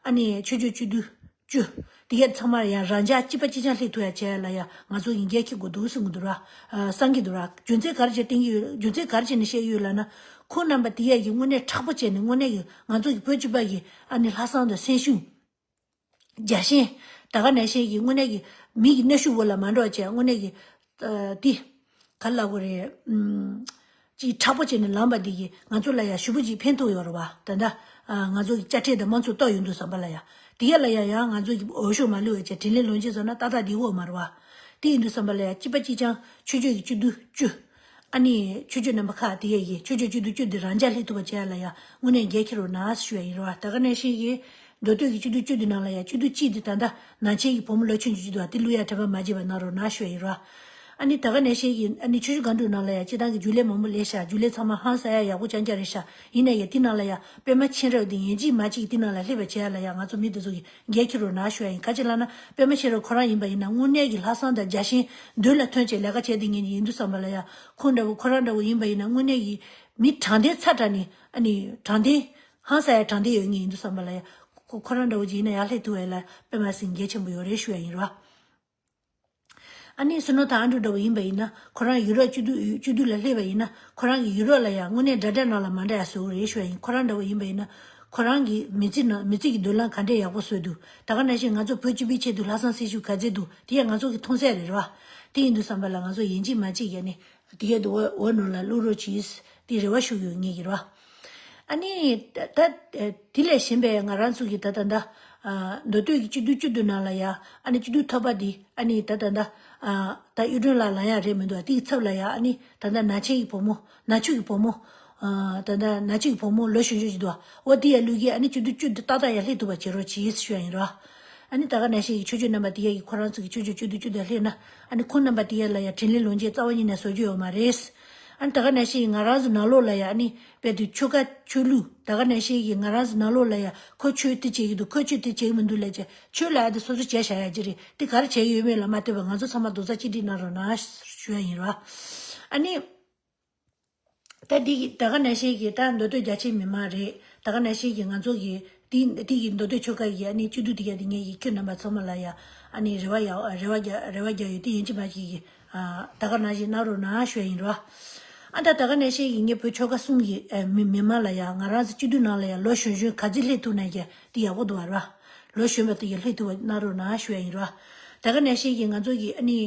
ཨ་ནི་ཆོས་བརྒྱུད་སྤྱི་འཐུས་བཅུ། དེ་ག་ཚང་མ་ཡ་རང་འཇགས་གཅིག་པ་གཅིག་རྐྱང་སླེབས་ཐུབ་ཡ་བྱས་ལ་ཡ་ང་ཚོ་གི་འགན་འཁྱེར་དགོས་འདུག་བསམ་གྱི་འདུག་ར། ཨ་བསམ་གྱི་འདུག་ར། རྒྱུ་མཚན་ག་རེ་བྱས་བསྟན་གྱི་ཡོད། རྒྱུ་མཚན་ག་རེ་བྱས་ནས་བཤད་ཀྱི་ཡོད་ལབ་ན། ཁོང་རྣམ་པ་དེ་ཡ་གི་དངོས་གནས་མཁྲེགས་པོ་བྱས་ནས་དངོས་གནས་ཀྱི་ང་ཚོ་གི་བོད་སྤྱི་པ་གི་ཨ་ནི་ལྷག་བསམ་དང་སེམས་ཤུགས། རྒྱ་ཞེན། ད་ག་ནང་བཞིན་གྱི་དངོས་གནས་ཀྱི་མི་གི་གནོན་ཤུགས་འོག་ལ་མ་འགྲོ་བྱས་དངོས་གནས་ཀྱི་ཨ་དེ་ག་ལབ་དགོས་རེད། ཨམ་ཅིག་མཁྲེགས་པོ་བྱས་ནས་ལངས་པ་འདི་གིས་ང་ཚོ་ལ་ཡང་ཞེ་པོ་ཅིག་ཕན་ཐོགས་ཡོད་རེད་བ། ད་ལྟ་ཨ་ང་ཚོ་གི་དཔྱ་ཁྲལ་དང་དམངས་གཙོ་གཏོར་ཡོང་དུས་ཙམ་པ་ལ་ཡང་དེ་ག་ལ་ཡང་ཡང་ང་ཚོ་གི་འོས་ཤོག་མ་བླུགས་པ་བྱས་དྲིན་ལན་ལོག་འཇལ་བཟོ་ན་ཏག་ཏག་འདི་འོག་མ་རེད་བ། དེ་ཡིན་དུས་ཙམ་པ་ལ་ཡང་གཅིག་པ་གཅིག་རྐྱང་ཆོས་བརྒྱུད་ཀྱི་སྤྱི་འཐུས་བཅུ། ཨ་ནི་ཆོས་བརྒྱུད་རྣམ་པ་ཁག་དེ་ག་གི་ཆོས་བརྒྱུད་སྤྱི་འཐུས་བཅུ་འདི་རང་འཇགས་སླེབས་ཐུབ་པ་བྱས་ལ་ཡང་དངོས་གནས་འགན་འཁྱེར་རོགས་གནང་ཞུ་ཡ་ཡིན་རེད་བ། ད་ག་ནང་བཞིན་གྱི་མདོ་སྟོད་ཀྱི་སྤྱི་འཐུས་བཅུ་འདི་ནང་ལ་ཡང་སྤྱི་འཐུས་གཅིག་འདི་ད་ལྟ་ནང་ཆེན་གྱི་བུ་མོ་ལོ་ཆུང་ཆུང་ཅིག་འདུག་བ། དེ་བླུག་ཡ་དྲན་པ་མ་བརྗེད་པ་གནང་རོགས་གནང་ཞུ་ཡ་ཡིན་རེད་བ། ཨ་ནི་ད་ག་ནང་བཞིན་གྱི་ཨ་ནི་ཆུ་བཞི་སྒང་དྲུག་ནང་ལ་ཡང་སྤྱི་བཏང་གི་རྒྱུན་ལས་མང་པོ་སླེབས་ཤག་རྒྱུན་ལས་ཚང་མ་ཧང་སང་ཡ་ཡག་པོ་རྐྱང་རྐྱང་རེད་ཤག་ཡིན་ན་ཡང་དེ་ནང་ལ་ཡང་པད་མ་ཆེ་རབ་འདི་ཡིན་གཅིག་མིན་གཅིག་དེ་ནང་ལ་སླེབས་པ་བྱས་ལ་ཡང་ང་ཚོ་མི་དེ་ཚོ་གི་འགན་འཁྱེར་རོགས་གནང་ཞུ་ཡ་ཡིན། ག་ཅི་ལབ་ན་པད་མ་ཆེ་རབ་ཁོ་རང་ཡིན་པ་ཡིན་ན་དངོས་གནས་ཀྱི་ལྷག་བསམ་དང་རྒྱ་ཞེན་མདུན་ལ་ཐོན་བྱས་ལས་ཀ་བྱས་བསྡད་མཁན་ཡིན་དུས་ཙམ་པ་ལ་ཡང་ཁོང་འདྲ་བོ་ཁོ་རང་འདྲ་བོ་ཡིན་པ་ཡིན་ན་དངོས་གནས་ཀྱི་མི་དྲང་བདེན་ཚ་དྲགས་ནས་ཨ་ནི་དྲང་བདེན་ཧང་སང་ཡ་དྲང་བདེན་ཡོད་མཁན་ཡིན་དུས་ཙམ་པ་ལ་ཡང་ཁོ་ཁོ་རང་འདྲ་བོ་ཅིག་ཡིན་ན་ཡར་སླེབས་ཐུབ་པ་ལ་པད་མ་སེང་གལ་ཆེན་པོ་ཡོད་རེད་ཞུ་ཡ་ཡིན་རོ། ཨ་ནི་བསོད་ནམས་དང་ཨ་འབྲུག་འདྲ་བོ་ཡིན་པ་ཡིན་ན་ཁོ་རང་ཡུ་རོབ་སྤྱི་འཐུས་སྤྱི་འཐུས་ལ་སླེབས་པ་ཡིན་ན་ཁོ་རང་གི་ཡུ་རོབ་ལ་ཡང་དངོས་གནས་འདྲ་འདྲ་ནང་ལ་མ་འདྲ་ཡ་བཟོ་གི་རེད་ཞུ་ཡ་ཡིན། ཁོ་རང་འདྲ་བོ་ཡིན་པ་ཡིན་ན་ཁོ་རང་གི་མི་ཚེ་ནང་མི་ཚེ་གི་མདུན་ལམ་ག་འདྲས་ཡག་པོ་བཟོས་འདུག་ད་ག་ནང་བཞིན་ང་ཚོ་བོད་སྤྱི་པའི་ཆེད་དུ་ལྷག་བསམ་སེམས་ཤུགས་ག་ཚད་འདུག་དེ་ཡང་ང་ཚོ་གི་མཐོང་གསལ་རེད་ར། དེ་ཡིན་དུས་ཙམ་པ་ལ་ང་ཚོ་ཡིན་གཅིག་མིན་གཅིག་ཡ་ནི་དེ་གའི་འོག་འོག་ནང་ལ་བླུག་རོགས་གྱིས། དེ་རེ་བ་ཞུ་ཡོད་ངེས་ཀྱི་རེད་བ། ཨ་ནི་ད་ད་དེ་ལས་གཞན་པའི་ང་རང་ཚོ་གི་ད་ད་ད་ཨ་མདོ་སྟོད་ཀྱི་སྤྱི་འཐུས་བཅུ་བདུན་ནང་ལ་ཡ་ཨ་ནི་སྤྱི་འཐུས་ཐོག་པ་འདི་ཨ་ནི་ད་ད་ད་ཨ་ད་གཡུ་སྒྲོན་ལགས་ལངས་ཡ་རེད་མི་འདུག་དེའི་ཚབ་ལ་ཡ་ཨ་ནི་ད་ད་ན་ཆེན་གྱི་བུ་མོ་ན་ཆུ་གི་བུ་མོ་ཨ་ད་ད་ན་ཆུ་གི་བུ་མོ་ལོ་གཞོན་གཞོན་ཞིག་འདུག་འོ་དེ་ཡ་ལུས་ཀྱི་ཨ་ནི་སྤྱི་འཐུས་བཅུ་འདི་ཏག་ཏག་ཡ་སླེབས་ཐུབ་པ་བྱེད་རོགས་གྱིས་ཞུ་ཡ་ཡིན་རོ། ཨ་ནི་ད་ག་ནང་བཞིན་གྱི་ཆོས་བརྒྱུད་རྣམ་པ་དེ་གའི་གི་ཁོ་རང་ཚོ་གི་ཆོས་བརྒྱུད་སྤྱི་འཐུས་བཅུ་དང་སླེབས་ན་ཨ་ནི་ཁོང་རྣམ་པ་དེ་གའི་ལ་ཡ་དྲིན་ལན་ལོག་འཇལ་རྩ་བ་ཉིད་ནས་བཟོ་རྒྱུ་ཡོད་མ་རེད། ཨ་ནི་ད་ག་ནང་བཞིན་གྱི་ང་རང་ཚོ་ནང་ལོགས་ལ་ཡ་ཨ་ནི་དཔེ་དུ་ཆོལ་ཁ་ཆོས་ལུགས་ད་ག་ནང་བཞིན་གྱི་ང་རང་ཚོ་ནང་ལོགས་ལ་ཡ་ཁོ་ཆོས་དེ་བྱེད་ཀྱི་འདུག་ཁོ་ཆོས་དེ་བྱེད་ཀྱི་མི་འདུག་ལབ་བྱས་ཆོས་ལ་ཡ་དེ་སོ་སོ་བྱས་བཞག་ཡ་ཅི་རེད། དེ་ག་རེ་བྱས་ཡོད་མེད་ལ་མ་ལྟོས་པར་ང་ཚོ་ཚང་མ་རྡོག་རྩ་གཅིག་སྒྲིལ་གནང་རོགས་གནང་ཞུ་ཡ་ཡིན་རོ། ཨ་ནི། ད་འདི་གི་ད་ག་ནང་བཞིན་གྱི་ད་མདོ་སྟོད་རྒྱ་ཆེའི་མི་མང་རེད། ད་ག་ནང་བཞིན་གྱི་ང་ཚོ་གི་དེ་དེ་གི་མདོ་སྟོད་ཆོལ་ཁ་གི་ཨ་ནི་སྤྱི་འཐུས་དེ་ག་དེ་ངེད་ཀྱི་ཁྱོད་རྣམ་པ་ཚང་མ་ལ་ཡ་ཨ་ནི་རེ་བ་ཡ་རེ་བ་རྒྱ་རེ་བ་རྒྱག་ཡོད་དེ་ཡིན་གཅིག་མིན་གཅིག་གི་ཨ་ད་ག་ནང་བཞིན་གནང་རོགས་གནང་ཞུ་ཡ་ཡིན་རོ། ཨ་ད་ད་ག་ནང་བཞིན་གྱི་ངེད་བོད་ཆོལ་ཁ་གསུམ་གི་ཨ་མི་མི་མང་ལ་ཡ་ང་རང་ཚོ་སྤྱི་འཐུས་ནང་ལ་ཡ་ལོ་གཞོན་གཞོན་ག་ཚོད་སླེབས་ཐུབ་ན་ཀྱང་དེ་ཡག་པོ་འདུག་བ་རོ། ལོ་གཞོན་པ་དེ་ཡ་སླེབས་ཐུབ་པ་གནང་རོགས་གནང་ཞུ་ཡ་ཡིན་རོ། ད་ག་ནང་བཞིན་གྱི་ང་ཚོ་གི་ཨ་ནི།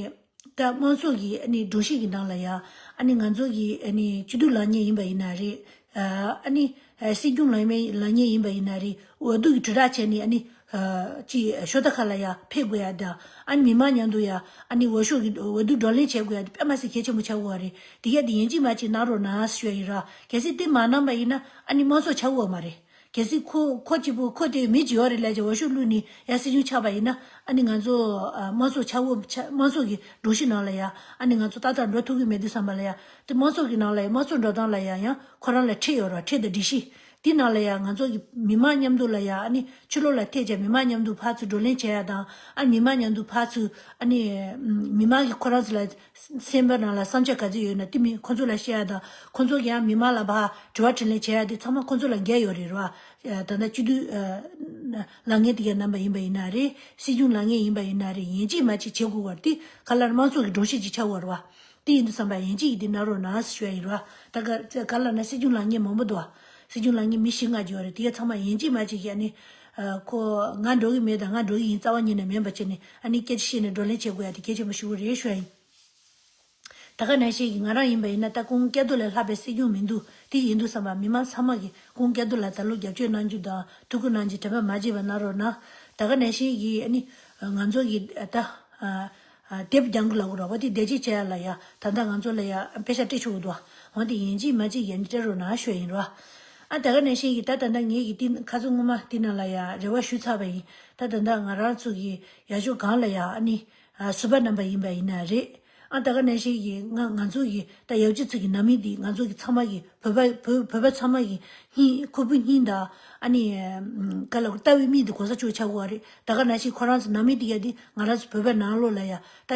ད་དམངས་གཙོ་གི་ཨ་ནི་སྒྲོམ་གཞི་གི་ནང་ལ་ཡ་ཨ་ནི་ང་ཚོ་གི་ཨ་ནི་སྤྱི་འཐུས་ལངས་མཁན་ཡིན་པ་ཡིན་ན་རེད། ཨ་ནི་སྲིད་སྐྱོང་ལངས་མཁན་ལངས་མཁན་ཡིན་པ་ཡིན་ན་རེད། འོས་བསྡུ་གི་དྲིལ་བསྒྲགས་བྱས་ནས་ཨ་ནི་ཅི་ཤོ་ད་ཁ་ལ་ཡ་ཕེབས་དགོས་ཡ་དང་ཨ་ནི་མི་མང་མཉམ་དུ་ཡ་ཨ་ནི་འོས་ཤོག་གི་འོས་བསྡུ་བགྲོ་གླེང་བྱེད་དགོས་ཡ་དེ་དཔེ་མ་སྲིད་གལ་ཆེན་པོ་ཆགས་ཡོད་རེད། དེ་ག་དེ་ཡིན་གཅིག་མིན་གཅིག་གནང་རོགས་གནང་ཞུ་ཡ་ཡིན་ར། གལ་སྲིད་དེ་མ་གནང་པ་ཡིན་ན་ཨ་ནི་དམངས་གཙོ་ཆགས་ཡོད་མ་རེད། གལ་སྲིད་ཁོ་ཁོ་གཅིག་པུ་ཁོ་དེ་མི་གཅིག་ཡོད་རེད་ལབ་ཀྱི་འོས་ཤོག་བླུགས་ནས་ཡ་སྲིད་སྐྱོང་ཆགས་པ་ཡིན་ན་ཨ་ནི་ང་ཚོ་ཨ་དམངས་གཙོ་ཆགས་འོ་ཆ་དམངས་གཙོ་གི་སྒྲོམ་གཞི་ནང་ལ་ཡ་ཨ་ནི་ང་ཚོ་ཏག་ཏག་འགྲོ་ཐུབ་ཀྱི་མེད་དུས་ཙམ་པ་ལ་ཡ་དེ་དམངས་གཙོ་གི་ནང་ལ་ཡ་དམངས་གཙོ་འགྲོ་སྟངས་ལ་ཡ་ཡང་ཁོ་རང་ལ་ཁྲལ་ཡོད་ར། ཁྲལ་དང་སྒྲིག་གཞི་ དེ་ནང་ལ་ཡང་ང་ཚོ་གི་མི་མང་མཉམ་དུ་ལ་ཡང་ཨ་ནི་ཕྱི་ལོགས་ལ་ཐད་བྱས་མི་མང་མཉམ་དུ་ཕར་ཚུར་བགྲོ་གླེང་བྱེད་ཡ་དང་། ཨ་མི་མང་མཉམ་དུ་ཕར་ཚུར་ཨ་ནི་མི་མང་གི་ཁོ་རང་ཚོ་ལ་སེམས་པ་ནང་ལ་བསམ་འཆར་ག་ཚོད་ཡོད་ན་དེ་མི་ཁོ་ཚོ་ལ་བཤད་ཡ་དང་། ཁོ་ཚོ་གི་ཡང་མི་མང་ལ་ཕར་དྲི་བ་དྲིས་ལན་བྱེད་ཡ་དེ་ཚང་མ་ཁོ་ཚོ་ལ་འགན་ཡོད་རེད་ར། ད་ལྟ་སྤྱི་འཐུས་ལངས་མཁན་དེ་གའི་རྣམ་པ་ཡིན་པ་ཡིན་ན་རེད། སྲིད་སྐྱོང་ལངས་མཁན་ཡིན་པ་ཡིན་ན་རེད། ཡིན་གཅིག་མིན་གཅིག་བྱེད་དགོས་པ་དེ་ག་ལ་དམངས་གཙོ་གི་སྒྲོམ་གཞི་ཅིག་ཆགས་དགོས་རེད་བ། དེ་ཡིན་དུས་ཙམ་པ་ཡིན་གཅིག་ཡིན་དེ་གནང་རོགས་གནང་ཞུ་ཡ་ཡིན་ར། ད་ག་ག་ལ་ན་སྲིད་སྐྱོང་ལངས་མཁན་མང་པོ་འདུག་བ། སྲིད་སྐྱོང་ལངས་མཁན་མི་བཞི་ལྔ་ཅིག་ཡོད་རེད། དེ་ག་ཚང་མ་ཡིན་གཅིག་མིན་གཅིག་གིས་ཨ་ནི་ཁོ་ང་འགྲོ་གི་མེད་དང་ང་འགྲོ་གི་ཡིན་རྩ་བ་ཉིད་ནས་མིན་པ་བྱས་ནས་ཨ་ནི་སྐད་ཆ་བཤད་ནས་བགྲོ་གླེང་བྱེད་དགོས་ཡ་དེ་གལ་ཆེན་པོ་ཞིག་རེད་ཞུ་ཡ་ཡིན། ད་ག་ནང་བཞིན་གྱི་ང་རང་ཡིན་པ་ཡིན་ན་ད་ཁོང་སྐལ་རྡོར་ལས་ལྷག་པའི་སྲིད་སྐྱོང་མི་འདུག་དེ་ཡིན་དུས་ཙམ་པ་མི་མང་ཚང་མ་གིས་ཁོང་སྐལ་རྡོར་ལ་ད་ལོ་རྒྱབ་སྐྱོར་གནང་རྒྱུ་དང་ཐུགས་ཁུར་གནང་རྒྱུ་དྲན་པ་མ་བརྗེད་པ་གནང་རོགས་གནང་། ད་ག་ནང་བཞིན་གྱི་ཨ་ནི་ང་ཚོ་གི་ད་དེབ་རྒྱང་གི་ལ་གོ་ར་བ་དེ་བདེ་སྐྱིད་བྱས་ལ་ཡ་ད་ལྟ་ང་ཚོ་ལ་ཡ་དཔེ་ཆ་སྤྲད་ཆོག་གི་འདུག་འོན་ཏེ་ཡིན་གཅིག་མིན་གཅིག་ཡ་ནི་སྤྲད་རོགས་གནང་ཞུ་ཡ་ཡིན་ར། ཨ་ད་ག་ནང་བཞིན་གྱི་ད་ད་ལྟ་ངེད་ཀྱི་དེ་ཁ་སང་སྔོན་མ་དེ་ནང་ལ་ཡ་རེ་བ་ཞུས་ཚར་བ་ཡིན། ད་ད་ལྟ་ང་རང་ཚོ་གི་ཡ་ཕྱོགས་གང་ལ་ཡ་ཨ་ནི་ཟུར་པ་རྣམ་པ་ཡིན་པ་ཡིན་ན་རེད། ཨ་ད་ག་ནང་བཞིན་གྱི་ང་ང་ཚོ་གི་ད་ཡབ་རྗེ་ཚེ་གི་ནང་མི་འདི་ང་ཚོ་གི་ཚང་མ་གི་བོད་པ་བོད་བོད་པ་ཚང་མ་གི་སྙིང་ཁོག་པའི་སྙིང་དང་ཨ་ནི་ག་ལ་ལྟ་བའི་མིག་འདི་གོ་ས་ཆོད་ཆགས་དགོས་རེད། ད་ག་ནང་བཞིན་ཁོ་རང་ཚོ་ནང་མི་འདི་ག་འདི་ང་རང་ཚོ་བོད་པའི་ནང་ལོགས་ལ་ཡ་ད་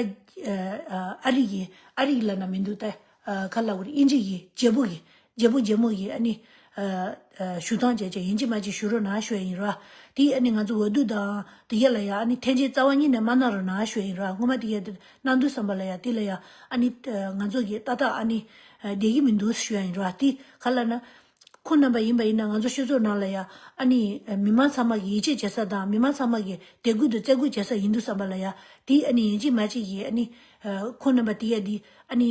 ཨ་རི་གི་ཨ་རི་ལ་ན་མི་འདུག་ད་ག་ལ་གོ་རེད། དབྱིན་ཇི་གི་རྒྱལ་པོ་གི་རྒྱལ་པོ་རྒྱལ་མོ་གི་ཨ་ནི་ཞུ་སྟངས་བྱས་བྱས་ཡིན་གཅིག་མིན་གཅིག་ཞུ་རོགས་གནང་ཞུ་ཡ་ཡིན་ར། དེ་ཨ་ནི་ང་ཚོ་འོས་བསྡུ་དང་དེ་ག་ལ་ཡ་ཨ་ནི་ཐེན་ཅིན་རྩ་བ་ཉིད་ནས་མ་གནང་རོགས་གནང་ཞུ་ཡ་ཡིན་ར། སྔོན་མ་དེ་ག་དེ་གནང་དུས་ཙམ་པ་ལ་ཡ་དེ་ལ་ཡ་ཨ་ནི་ང་ཚོ་གི་ཏག་ཏག་ཨ་ནི་བསྡད་ཀྱི་མི་འདུག་ཞུ་ཡ་ཡིན་ར། དེ་ག་ལ་ན་ཁོང་རྣམ་པ་ཡིན་པ་ཡིན་ན་ང་ཚོ་སྤྱི་ཚོགས་ནང་ལ་ཡ་ཨ་ནི་མི་མང་ཚང་མ་གི་ཡིད་ཆེས་བྱེད་ས་དང་མི་མང་ཚང་མ་གི་དད་གུས་དང་བརྩི་བཀུར་བྱེད་ས་ཡིན་དུས་ཙམ་པ་ལ་ཡ་དེ་ཨ་ནི་ཡིན་གཅིག་མིན་གཅིག་གི་ཨ་ནི་ཁོང་རྣམ་པ་དེ་ག་དེ་ཨ་ནི།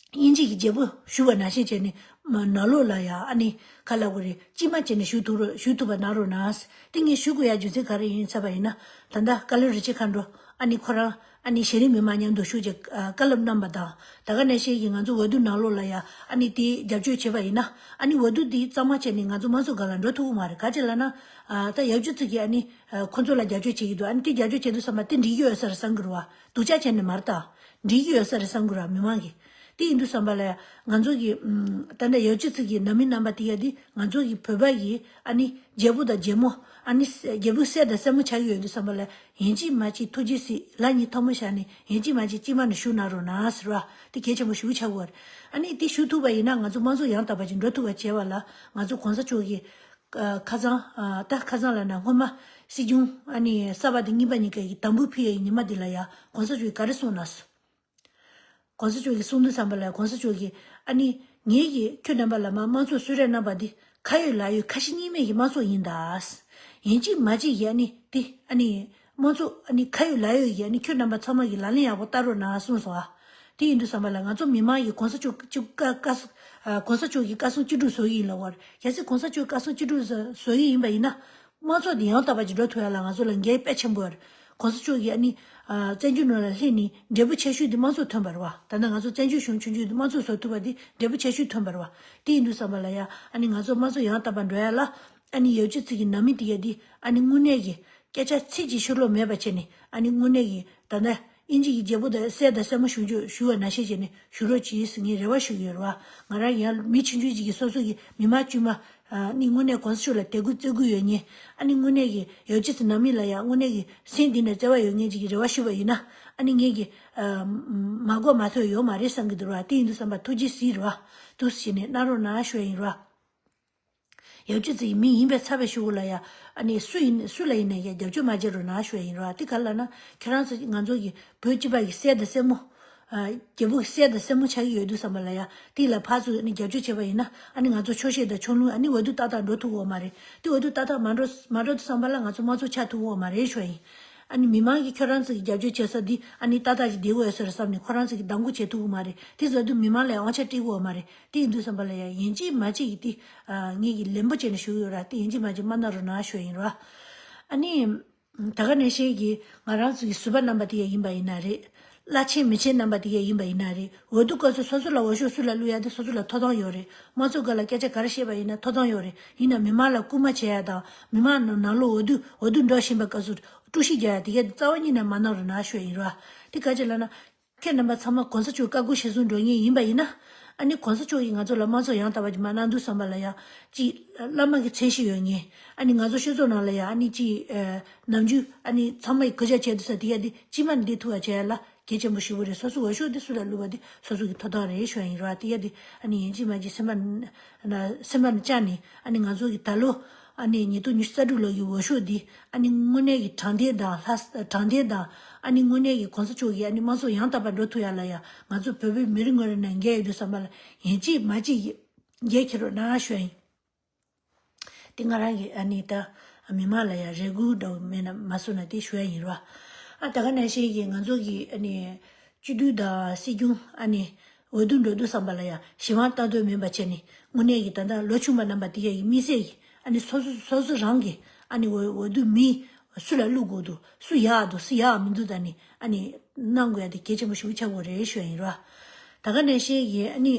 དབྱིན་ཇི་གི་རྒྱལ་པོ་ཞུ་བ་ནང་བཞིན་བྱས་ནས་མ་ནང་ལོགས་ལ་ཡ་ཨ་ནི་ག་ལ་གོ་རེད། གཅིག་མ་བྱས་ནས་ཞུ་ཐུབ་རོགས་ཞུ་ཐུབ་པ་གནང་རོགས་གནང་། དེ་ངས་ཞུ་དགོས་ཡ་རྒྱུ་མཚན་ག་རེ་ཡིན་ཟེར་བ་ཡིན་ན། ད་ལྟ་བཀའ་བློན་རིན་ཆེན་མཁའ་འགྲོ་ཨ་ནི་ཁོ་རང་ཨ་ནི་གཞི་རིམ་མི་མང་མཉམ་དུ་ཞུགས་ཀྱི་བཀའ་སློབ་གནང་བ་དང་། ད་ག་ནང་བཞིན་གྱི་ང་ཚོ་འོས་བསྡུ་ནང་ལོགས་ལ་ཡ་ཨ་ནི་དེ་རྒྱབ་སྐྱོར་བྱས་པ་ཡིན་ན། ཨ་ནི་འོས་བསྡུ་དེ་གཙང་མ་བྱས་ནས་ང་ཚོ་དམངས་གཙོ་སྒང་ལ་འགྲོ་ཐུབ་ཀྱི་མ་རེད། ག་ཅི་ལབ་ན་ད་ཡབ་རྗེ་ཚེ་གི་ཨ་ནི་ཁོ་ཚོ་ལ་རྒྱབ་སྐྱོར་བྱེད་ཀྱི་འདུག་ཨ་ནི་དེ་རྒྱབ་སྐྱོར་བྱེད་དུས་ཙམ་པ་དེ་འགྲིག་གི་ཡོད་ས་རེད་བསམ་གྱི་རེད་བ། སྡུག་ཅག་བྱས་ནས་མ་རེད་ད། འགྲིག་གི་ཡོད་ས་རེད་བསམ་གྱི་རེད་བ་མི་མང་གིས། དེ་ཡིན་དུས་ཙམ་པ་ལ་ང་ཚོ་གི་ད་ལྟ་ཡབ་རྗེ་ཚེ་གི་ནང་མི་རྣམ་པ་དེ་ཡ་དེ་ང་ཚོ་གི་བོད་པ་གི་ཨ་ནི་རྒྱལ་པོ་དང་རྒྱལ་མོ་ཨ་ནི་རྒྱལ་པོ་སྲས་དང་སྲས་མོ་ཆགས་ཀྱི་ཡོད་དུས་ཙམ་པ་ལ་ཡིན་གཅིག་མིན་གཅིག་ཐུགས་རྗེ་གཟིགས་ལག་གཉིས་ཐལ་མོ་བཞག་ནས་ཡིན་གཅིག་མིན་གཅིག་གཅིག་མ་ནས་ཞུ་གནང་རོགས་གནང་ཟེར་བ་དེ་གལ་ཆེན་པོ་ཞེ་པོ་ཆགས་ཀྱི་ཡོད་རེད། ཨ་ནི་དེ་ཞུ་ཐུབ་པ་ཡིན་ན་ང་ཚོ་དམངས་གཙོ་ཡང་དག་པ་ཅིག་འགྲོ་ཐུབ་པ་བྱས་པ་ལ་ང་ཚོ་གོང་ས་མཆོག་གི་ཨ་ཁ་སང་ཨ་ད་ཁ་སང་ལབ་ན་སྔོན་མ་སྲིད་སྐྱོང་ཨ་ནི་གསར་པ་དེ་གཉིས་པ་གཉིས་ཀ་གི་དམ་འབུལ་ཕུལ་ཡའི་ཉི་མ་དེ་ལ་ཡ་གོང་ས་མཆོག་གིས་ག་རེ་གསུངས་ན། གོང་ས་མཆོག་གིས་གསུངས་དུས་ཙམ་པ་ལ་གོང་ས་མཆོག་གིས་ཨ་ནི་ངེད་ཀྱིས་ཁྱོད་རྣམ་པ་ལ་མ་དམངས་གཙོ་གསོལ་རས་གནང་བ་འདི་ཁ་ཡོད་ལག་ཡོད་ཁ་ཞེ་གཉིས་མེད་ཀྱི་དམངས་གཙོ་ཡིན་ད། ཡིན་གཅིག་མིན་གཅིག་གིས་ཨ་ནི་དེ་ཨ་ནི་དམངས་གཙོ་ཨ་ནི་ཁ་ཡོད་ལག་ཡོད་ཀྱིས་ཨ་ནི་ཁྱོད་རྣམ་པ་ཚང་མ་གིས་ལག་ལེན་ཡག་པོ་བསྟར་རོགས་གནང་གསུངས་སོང་ཨ། དེ་ཡིན་དུས་ཙམ་པ་ལ་ང་ཚོ་མི་མང་གིས་གོང་ས་མཆོག་གཅིག་བཀའ་བཀའ་གསུང་ཨ་གོང་ས་མཆོག་གི་བཀའ་གསུང་ཅི་སྒྲུབ་བཟོ་གི་ཡིན་ལབ་པ་རེད། གལ་སྲིད་གོང་ས་མཆོག་གི་བཀའ་གསུང་ཅི་སྒྲུབ་བཟོ་བཟོ་གི་ཡིན་པ་ཡིན་ན། དམངས་གཙོ་འདི་ཡང་དག་པ་ཅིག་འགྲོ་ཐུབ་ཡ་ལ་ང་ཚོ་ལ་འགན་དཔེ་ཆེན་པོ་ཡོད་རེད། གོང་ས་མཆོག་གིས་ཨ་ནི་ཨ་བཙན་བྱོལ་ནང་ལ་སླེབས་ནས་འབྲས་བུ་ཆེ་ཤོས་འདི་དམངས་གཙོ་ཐོན་པ་རེད་བ། ད་ལྟ་ང་ཚོ་བཙན་བྱོལ་གཞུང་ཆུང་ཆུང་འདི་དམངས་གཙོ་བཟོ་ཐུབ་པ་འདི་འབྲས་བུ་ཆེ་ཤོས་ཐོན་པ་རེད་བ། དེ་ཡིན་དུས་ཙམ་པ་ལ་ཡ་ཨ་ནི་ང་ཚོ་དམངས་གཙོ་ཡང་དག་པ་འགྲོ་ཡ་ལ་ཨ་ནི་ཡབ་རྗེ་ཚེ་གི་ནང་མི་དེ་ག་འདི་ཨ་ནི་དངོས་གནས་ཀྱི་སྐད་ཆ་ཚིག་གཅིག་ཕྱིར་ལོག་མེད་པ་བྱས་ནས་ཨ་ནི་དངོས་གནས་ཀྱི་ད་ལྟ་དབྱིན་ཇི་གི་རྒྱལ་པོ་དང་སྲས་དང་སྲས་མོ་ཞུ་རྒྱུ་ཞུ་བ་ནང་བཞིན་བྱས་ནས་ཞུ་རོགས་གྱིས་ཟེར་ངས་རེ་བ་ཞུ་གི་ཡོད་རེད་བ། ང་རང་ཡང་མི་ཆུང་ཆུང་ཅིག་གིས་སོ་སོ་གི་མི་མང་དཀྱུས་མ་ཨ་ནི་དངོས་གནས་གོང་ས་མཆོག་ལ་དད་གུས་བརྩི་གུས་ཡོད་མཁན། ཨ་ནི་དངོས་གནས་ཀྱི་ཡབ་རྗེ་ཚེ་ནང་མི་ལ་ཡང་དངོས་གནས་ཀྱི་སེམས་གཏིང་ནས་བརྩེ་བ་ཡོད་མཁན་ཅིག་གིས་རེ་བ་ཞུས་པ་ཡིན་ན། ཨ་ནི་ངེད་ཀྱིས་ཨ་མ་གོ་མ་ཐོས་ཡོད་མ་རེད་བསམ་གྱི་འདུག་ར། དེ་ཡིན་དུས་ཙམ་པ་ཐུགས་རྗེ་གཟིགས་རེད་བ། འདུག་སེ་བྱས་ནས་གནང་རོགས་གནང་ཞུ་ཡ་ཡིན་ར། ཡབ་རྗེ་ཚེ་ཡི་མི་ཡིན་པའི་ཚབ་པའི་ཤུ་གུ་ལ་ཡ་ཨ་ནི་སུ་ཡིན་སུ་ལ་ཡིན་ན་ཡ་རྒྱབ་སྐྱོར་མ་བྱེད་རོགས་གནང་ཞུ་ཡ་ཡིན་ར། དེ་ག་ལ་ན་ཁྱེད་རང་ཚོ་ང་ཚོ་གི་བོད་སྤྱི་པ་གི་སྲས་དང་སྲས་མོ། རྒྱལ་པོ་གི་སྲས་དང་སྲས་མོ་ཆགས་ཀྱི་ཡོད་དུས་ཙམ་པ་ལ་ཡ་དེ་ལ་ཕར་ཚུར་ནི་རྒྱབ་སྐྱོར་བྱས་པ་ཡིན་ན་ཨ་ནི་ང་ཚོ་ཆོག་ཤེས་དང་ཕྱོགས་ལྷུང་ཨ་ནི་འོས་བསྡུ་ཏག་ཏག་འགྲོ་ཐུབ་ཀྱི་ཡོད་མ་རེད། དེ་འོས་བསྡུ་ཏག་ཏག་མ་འགྲོ་མ་འགྲོ་དུས་ཙམ་པ་ལ་ང་ཚོ་དམངས་གཙོ་ཆགས་ཐུབ་ཀྱི་ཡོད་མ་རེད་ཞུ་ཡ་ཡིན། ཨ་ནི་མི་མང་གིས་ཁྱོད་རང་ཚོ་གི་རྒྱབ་སྐྱོར་བྱེད་ས་འདི་ཨ་ནི་ཏག་ཏག་ཅིག་བསྡད་དགོས་ཡོད་ས་རེད་བསམ་ནས་ཁོ་རང་ཚོ་གི་གདམ་འགུག་བྱེད་ཐུབ་ཀྱི་མ་རེད། དེ་བཟོ་དུས་མི་མང་ལ་དབང་ཆ་སྤྲད་ཀྱི་ཡོད་མ་རེད། དེ་ཡིན་དུས་ཙམ་པ་ལ་ཡ་ཡིན་གཅིག་མིན་གཅིག་གི་དེ་ངེད་ཀྱི་ལན་པོ་བྱས་ནས་ཞུ་གི་ཡོད་ར། དེ་ཡིན་གཅིག་མིན་གཅིག་མ་གནང་རོགས་གནང་ཞུ་ཡ་ཡིན་ར། ཨ་ནི། ད་ག་ནང་བཞིན་གྱི་ང་རང་ཚོ་གི་ཟུར་པ་རྣམ་པ་དེ་ག་ཡིན་པ་ཡིན་ན་རེད། བླ་ཆེན་མི་ཆེན་རྣམ་པ་དེ་ག་ཡིན་པ་ཡིན་ན་རེད། འོས་བསྡུ་སྐབས་སུ་སོ་སོ་ལ་འོས་ཤོག་སུ་ལ་བླུག་ཡ་དེ་སོ་སོ་ལ་ཐོབ་ཐང་ཡོད་རེད། དམངས་གཙོ་སྒང་ལ་སྐད་ཆ་ག་རེ་བཤད་པ་ཡིན་ན་ཐོབ་ཐང་ཡོད་རེད། ཡིན་ན་མི་མང་ལ་སྐུལ་མ་བྱེད་ཡ་དང་མི་མང་ནང་ནང་ལོགས་འོས་བསྡུ་འོས་བསྡུ་འགྲོ་བཞིན་པའི་སྐབས་སུ་དཀྲུག་ཤིང་རྒྱག་ཡ་དེ་ག་རྩ་བ་ཉིད་ནས་མ་གནང་རོགས་གནང་ཞུ་ཡ་ཡིན་ར། དེ་ག་ཅི་ལབ་ན། ཁྱེད་རྣམ་པ་ཚང་མ་གོང་ས་མཆོག་བཀའ་བསྒོ་གཞིར་བཟུང་འགྲོ་མཁན་ཡིན་པ་ཡིན་ན། ཨ་ནི་གོང་ས་མཆོག་གིས་ང་ཚོ་ལ་དམངས་གཙོ་ཡང་དག་པ་ཅིག་མར་གནང་དུས་ཙམ་པ་ལ་ཡ། ཅིག་བླ་མ་གི་མཚན་ཤས་ཡོད་ངེས། ཨ་ནི་ང་ཚོ་སྤྱི་ཚོགས་ནང་ལ་ཡ་ཨ་ནི་ཅིག་ཨ་ནམ་རྒྱུན་ཨ་ནི་ཚང་མས་གུས་ཞབས་བྱེད་དུས་ས་དེ་ཡ་དེ་ཅི་མ་འདི་ཐུག་པ་བྱས་ལ་གལ་ཆེན་པོ་ཞེ་པོ་རེད། སོ་སོ་འོས་ཤོག་དེ་སུ་ལ་བླུགས་པ་དེ་སོ་སོ་གི་ཐོབ་ཐང་རེད་ཞུ་ཡ་ཡིན་ར། དེ་ཡ་དེ་ཨ་ནི་ཡིན་གཅིག་མིན་གཅིག་སེམས་པ་སེམས་པ་ནང་བཅངས་ནས། ཨ་ནི་ང་ཚོ་གི་ད་ལོ་ཨ་ནི་ཉིས་སྟོང་ཉི་ཤུ་རྩ་དྲུག་ལོ་ཡི་འོས་ཤོག་འདི་ཨ་ནི་དངོས་གནས་ཀྱི་དྲང་བདེན་དང་ལྷ་དྲང་བདེན་དང་ཨ་ནི་དངོས་གནས་ཀྱི་གོང་ས་མཆོག་གི་ཨ་ནི་དམངས་གཙོ་ཡང་དག་པ་འགྲོ་ཐུབ་ཡ་ལ་ཡ། ང་ཚོ་བོད་པའི་མི་རེ་ངོ་རེ་ནས་འགན་ཡོད་དུས་ཙམ་པ་ལ་ཡིན་གཅིག་མིན་གཅིག་འགན་འཁྱེར་རོགས་གནང་ཞུ་ཡ་ཡིན། དེ་ང་རང་གི་ཨ་ནི་ད་མི་མང་ལ་ཡ་རེ་སྐུལ་འདྲ་བོ་མེད་ན་མ་གསུངས་ན་དེ་ཞུ་ཡ་ཡིན་ར། ཨ་ད་ག་ནང་བཞིན་གྱི་ང་ཚོ་གི་ཨ་ནི་སྤྱི་འཐུས་དང་སྲིད་སྐྱོང་ཨ་ནི་འོས་བསྡུ་འགྲོ་དུས་ཙམ་པ་ལ་ཡ་གཞན་དབང་ལྟ་འདོད་མིན་པ་བྱས་ནས་དངོས་གནས་ཀྱི་ད་ལྟ་ལོ་ཆུང་བ་རྣམ་པ་དེ་ག་གི་དམིགས་བསལ་གྱི་ཨ་ནི་སོ་སོ་སོ་སོ་རང་གི་ཨ་ནི་འོས་འོས་བསྡུ་མི་སུ་ལ་བླུག་དགོས་འདུག་སུ་ཡག་འདུག་སུ་ཡག་མི་འདུག་ད་ནི་ཨ་ནི་གནང་དགོས་ཡ་དེ་གལ་ཆེན་པོ་ཞིག་ཆགས་དགོས་རེད་ཞུ་ཡ་ཡིན་ར། ད་ག་ནང་བཞིན་གྱི་ཨ་ནི།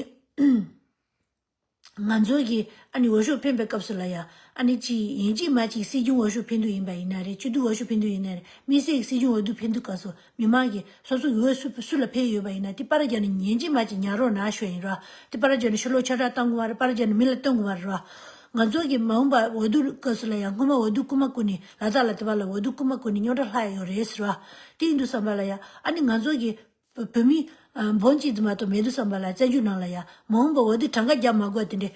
ང་ཚོ་གི་ཨ་ནི་འོས་ཤོག་འཕེན་པའི་སྐབས་སུ་ལ་ཡ་ཨ་ནི་ཅི་ཡིན་གཅིག་མིན་གཅིག་སྲིད་སྐྱོང་འོས་ཤོག་འཕེན་དུས་ཡིན་པ་ཡིན་ན་རེད། སྤྱི་འཐུས་འོས་ཤོག་འཕེན་དུས་ཡིན་ན་རེད། དམིགས་བསལ་གྱི་སྲིད་སྐྱོང་འོས་བསྡུ་འཕེན་དུས་སྐབས་སུ་མི་མང་གིས་སོ་སོ་འོས་སུ་སུ་ལ་འཕེན་ཡོད་པ་ཡིན་ན་དེ་པར་རྒྱག་ནས་ཡིན་གཅིག་མིན་གཅིག་ཉར་རོགས་གནང་ཞུ་ཡ་ཡིན་ར། དེ་པར་རྒྱག་ནས་ཕྱི་ལོགས་ཁྱབ་བསྒྲགས་གཏོང་དགོས་མ་རེད། པར་རྒྱག་ནས་མི་ལ་སྟོན་དགོས་མ་རེད་ར། ང་ཚོ་གི་མ་འོངས་པ་འོས་བསྡུ་སྐབས་སུ་ལ་ཡ་སྔོན་མ་འོས་བསྡུ་རྐུ་མ་རྐུ་ནས་ལ་དྭགས་ལ་དེ་བ་ལ་འོས་བསྡུ་རྐུ་མ་རྐུ་ནས་རྙོག་དྲ་ལྷག་ཡ་ཡོད་རེད་ཟེར་བ། དེ་ཡིན་དུས་ཙམ་པ་ལ་ཡ་ཨ་ནི་ང་ཚོ་གི་བོད་མི་འབོམ་གཅིག་ཙམ་མ་གཏོགས་མེད་དུས་ཙམ་པ་ལ་བཙན་བྱོལ་ནང་ལ་ཡ་མ་འོངས་པ་འོས་བསྡུ་གྲངས་ཀ་རྒྱག་མ་དགོས་དེ་འདྲའི་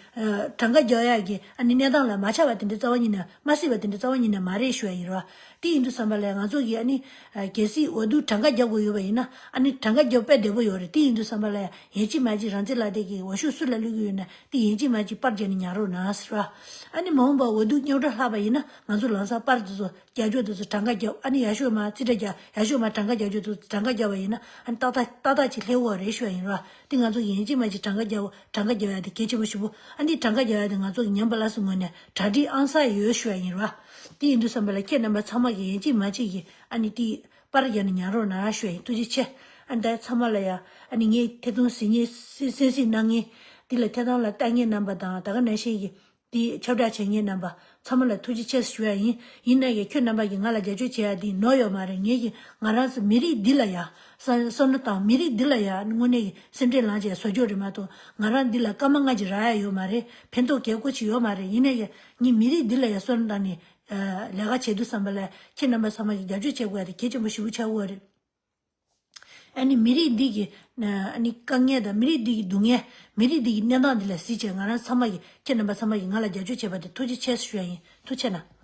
གྲངས་ཀ་རྒྱག་ཡག་གི་ཨ་ནི་གནས་སྟངས་ལ་མ་ཆགས་པ་དེ་འདྲའི་རྩ་བ་ཉིད་ནས་མ་སྲིད་པ་དེ་འདྲའི་རྩ་བ་ཉིད་ནས་མ་རེད་ཞུ་ཡ་ཡིན་ར། དེ་ཡིན་དུས་ཙམ་པ་ལ་ཡ་ང་ཚོ་གི་ཨ་ནི་གལ་སྲིད་འོས་བསྡུ་གྲངས་ཀ་རྒྱག་དགོས་ཡོད་པ་ཡིན་ན་ཨ་ནི་གྲངས་ཀ་རྒྱག་དཔེ་བདེ་པོ་ཡོད་རེད། དེ་ཡིན་དུས་ཙམ་པ་ལ་ཡ་ཡིན་གཅིག་མིན་གཅིག་རང་བཙན་ལག་དེབ་ཀྱི་འོས་ཤོག་སུ་ལ་བླུག་གི་ཡོད་ན་དེ་ཡིན་གཅིག་མིན་གཅིག་པར་རྒྱག་ནས་ཉར་རོགས་གནང་ཟེར་བ། ཨ་ནི་མ་འོངས་པ་འོས་བསྡུ་རྙོག་དྲ་ལྷག་པ་ཡིན་ན་ང་ཚོ་ལམ་སང་པར་དེ་ཚོ་རྒྱབ་ཕྱོགས་དེ་ཚོ་གྲངས་ཀ་རྒྱབ། ཨ་ནི་ཡག་ཤོས་མ་རྩིས་ཁྲ་རྒྱབ། ཡག་ཤོས་མ་གྲངས་ཀ་རྒྱབ་ཕྱོགས་དེ་ཚོ་གྲངས་ཀ་རྒྱབ་པ་ཡིན་ན་ཨ་ནི་ཏག་ཏག་ཏག་ཏག་ཅིག་སླེབས་ཡོད་རེད་ཞུ་བ་ཡིན་ར། དེ་ང་ཚོ་ཡིན་གཅིག་མིན་གཅིག་གྲངས་ཀ་རྒྱབ་གྲངས་ཀ་རྒྱབ་ཡ་དེ་གལ་ཆེན་པོ་ཞེ་པོ། ཨ་ནི་གྲངས་ཀ་རྒྱབ་ཡ་དེ་ང་ཚོ་གི་ཉམས་པ་སླར་གསོའི་ངོས་ནས་གྲ་སྒྲིག་ཨང་གསར་ཡོད་ཞུ་བ་ཡིན་ར། དེ་ཡིན་དུས་ཙམ་པ་ལ་ཁྱེད་རྣམ་པ་ཚང་མ་གིས་ཡིན་གཅིག་མིན་གཅིག་གིས་ཨ་ནི་དེ་པར་རྒྱག་ནས་ཉར་རོགས་གནང་ཞུ་བ་ཡིན། ཐུགས་རྗེ་ཆེ། ཨ་ནི་ད་ཚང་མ་ལ་ཡ་ཨ་ནི་ངས་ཐད་གཏོང་གཟིགས་མཁན་གསན་གཟིགས་གནང་མཁན་དེ་ལ་ཐད་གཏོང་ལ་ལྟ་མཁན་རྣམ་པ་དང་ད་ག་ནང་བཞིན་གྱི་དེ་ཁྱབ་བསྒྲགས་བྱེད་མཁན་རྣམ་པ་ཚང་མ་ལ་ཐུགས་རྗེ་ཆེ་ཞུ་ཡ་ཡིན། ཡིན་ན་ཡང་ཁྱོད་རྣམ་པ་གིས་ང་ལ་རྒྱབ་སྐྱོར་བྱེད་ཡ་དེ་ནོར་ཡོད་མ་རེད། ངེད་ཀྱིས་ང་རང་ཚོ་མི་རིགས་འདི་ལ་ཡ་བསམ་བསམ་བློ་བཏང་། མི་རིགས་འདི་ལ་ཡ་དངོས་གནས་ཀྱི་སེམས་ཁྲལ་ལངས་བྱས་བཟོ་རྒྱུ་རེད་མ་གཏོགས་ང་རང་འདི་ལ་སྐར་མ་ལྔ་གཅིག་རག་ཡ་ཡོད་མ་རེད། ཕན་ཐོགས་གལ་ཁོ་ཅིག་ཡོད་མ་རེད། ཡིན་ན་ཡང་ངས་མི་རིགས་འདི་ལ་ཡ་བསམ་བློ་བཏང་ནས་ལས་ཀ་བྱེད་དུས་ཙམ་པ་ལ་ཁྱེད་རྣམ་པ་ཚང་མ་གིས་རྒྱབ་སྐྱོར་བྱེད་དགོས་ཡ་དེ་གལ་ཆེན་པོ་ཞེ་པོ་ཆགས་ཡོད་རེད། ཨ་ནི་མི་རིགས་འདི་གི་ཨ་ནི་དཀའ་ངལ་དང་མི་རིགས་འདི་གི་སྡུག་བསྔལ། མི་རིགས་འདི་གི་གནས་སྟངས་འདི་ལ་གཟིགས་བྱས་ང་རང་ཚང་མ་གི་ཁྱེད་རྣམ་པ་ཚང་མ་གིས་ང་ལ་རྒྱབ་སྐྱོར་བྱས་པ་དེ་ཐུགས་རྗེ་ཆེ་ཞུ་ཡ་ཡིན། ཐུགས་རྗེ་ཆེ་གནང་།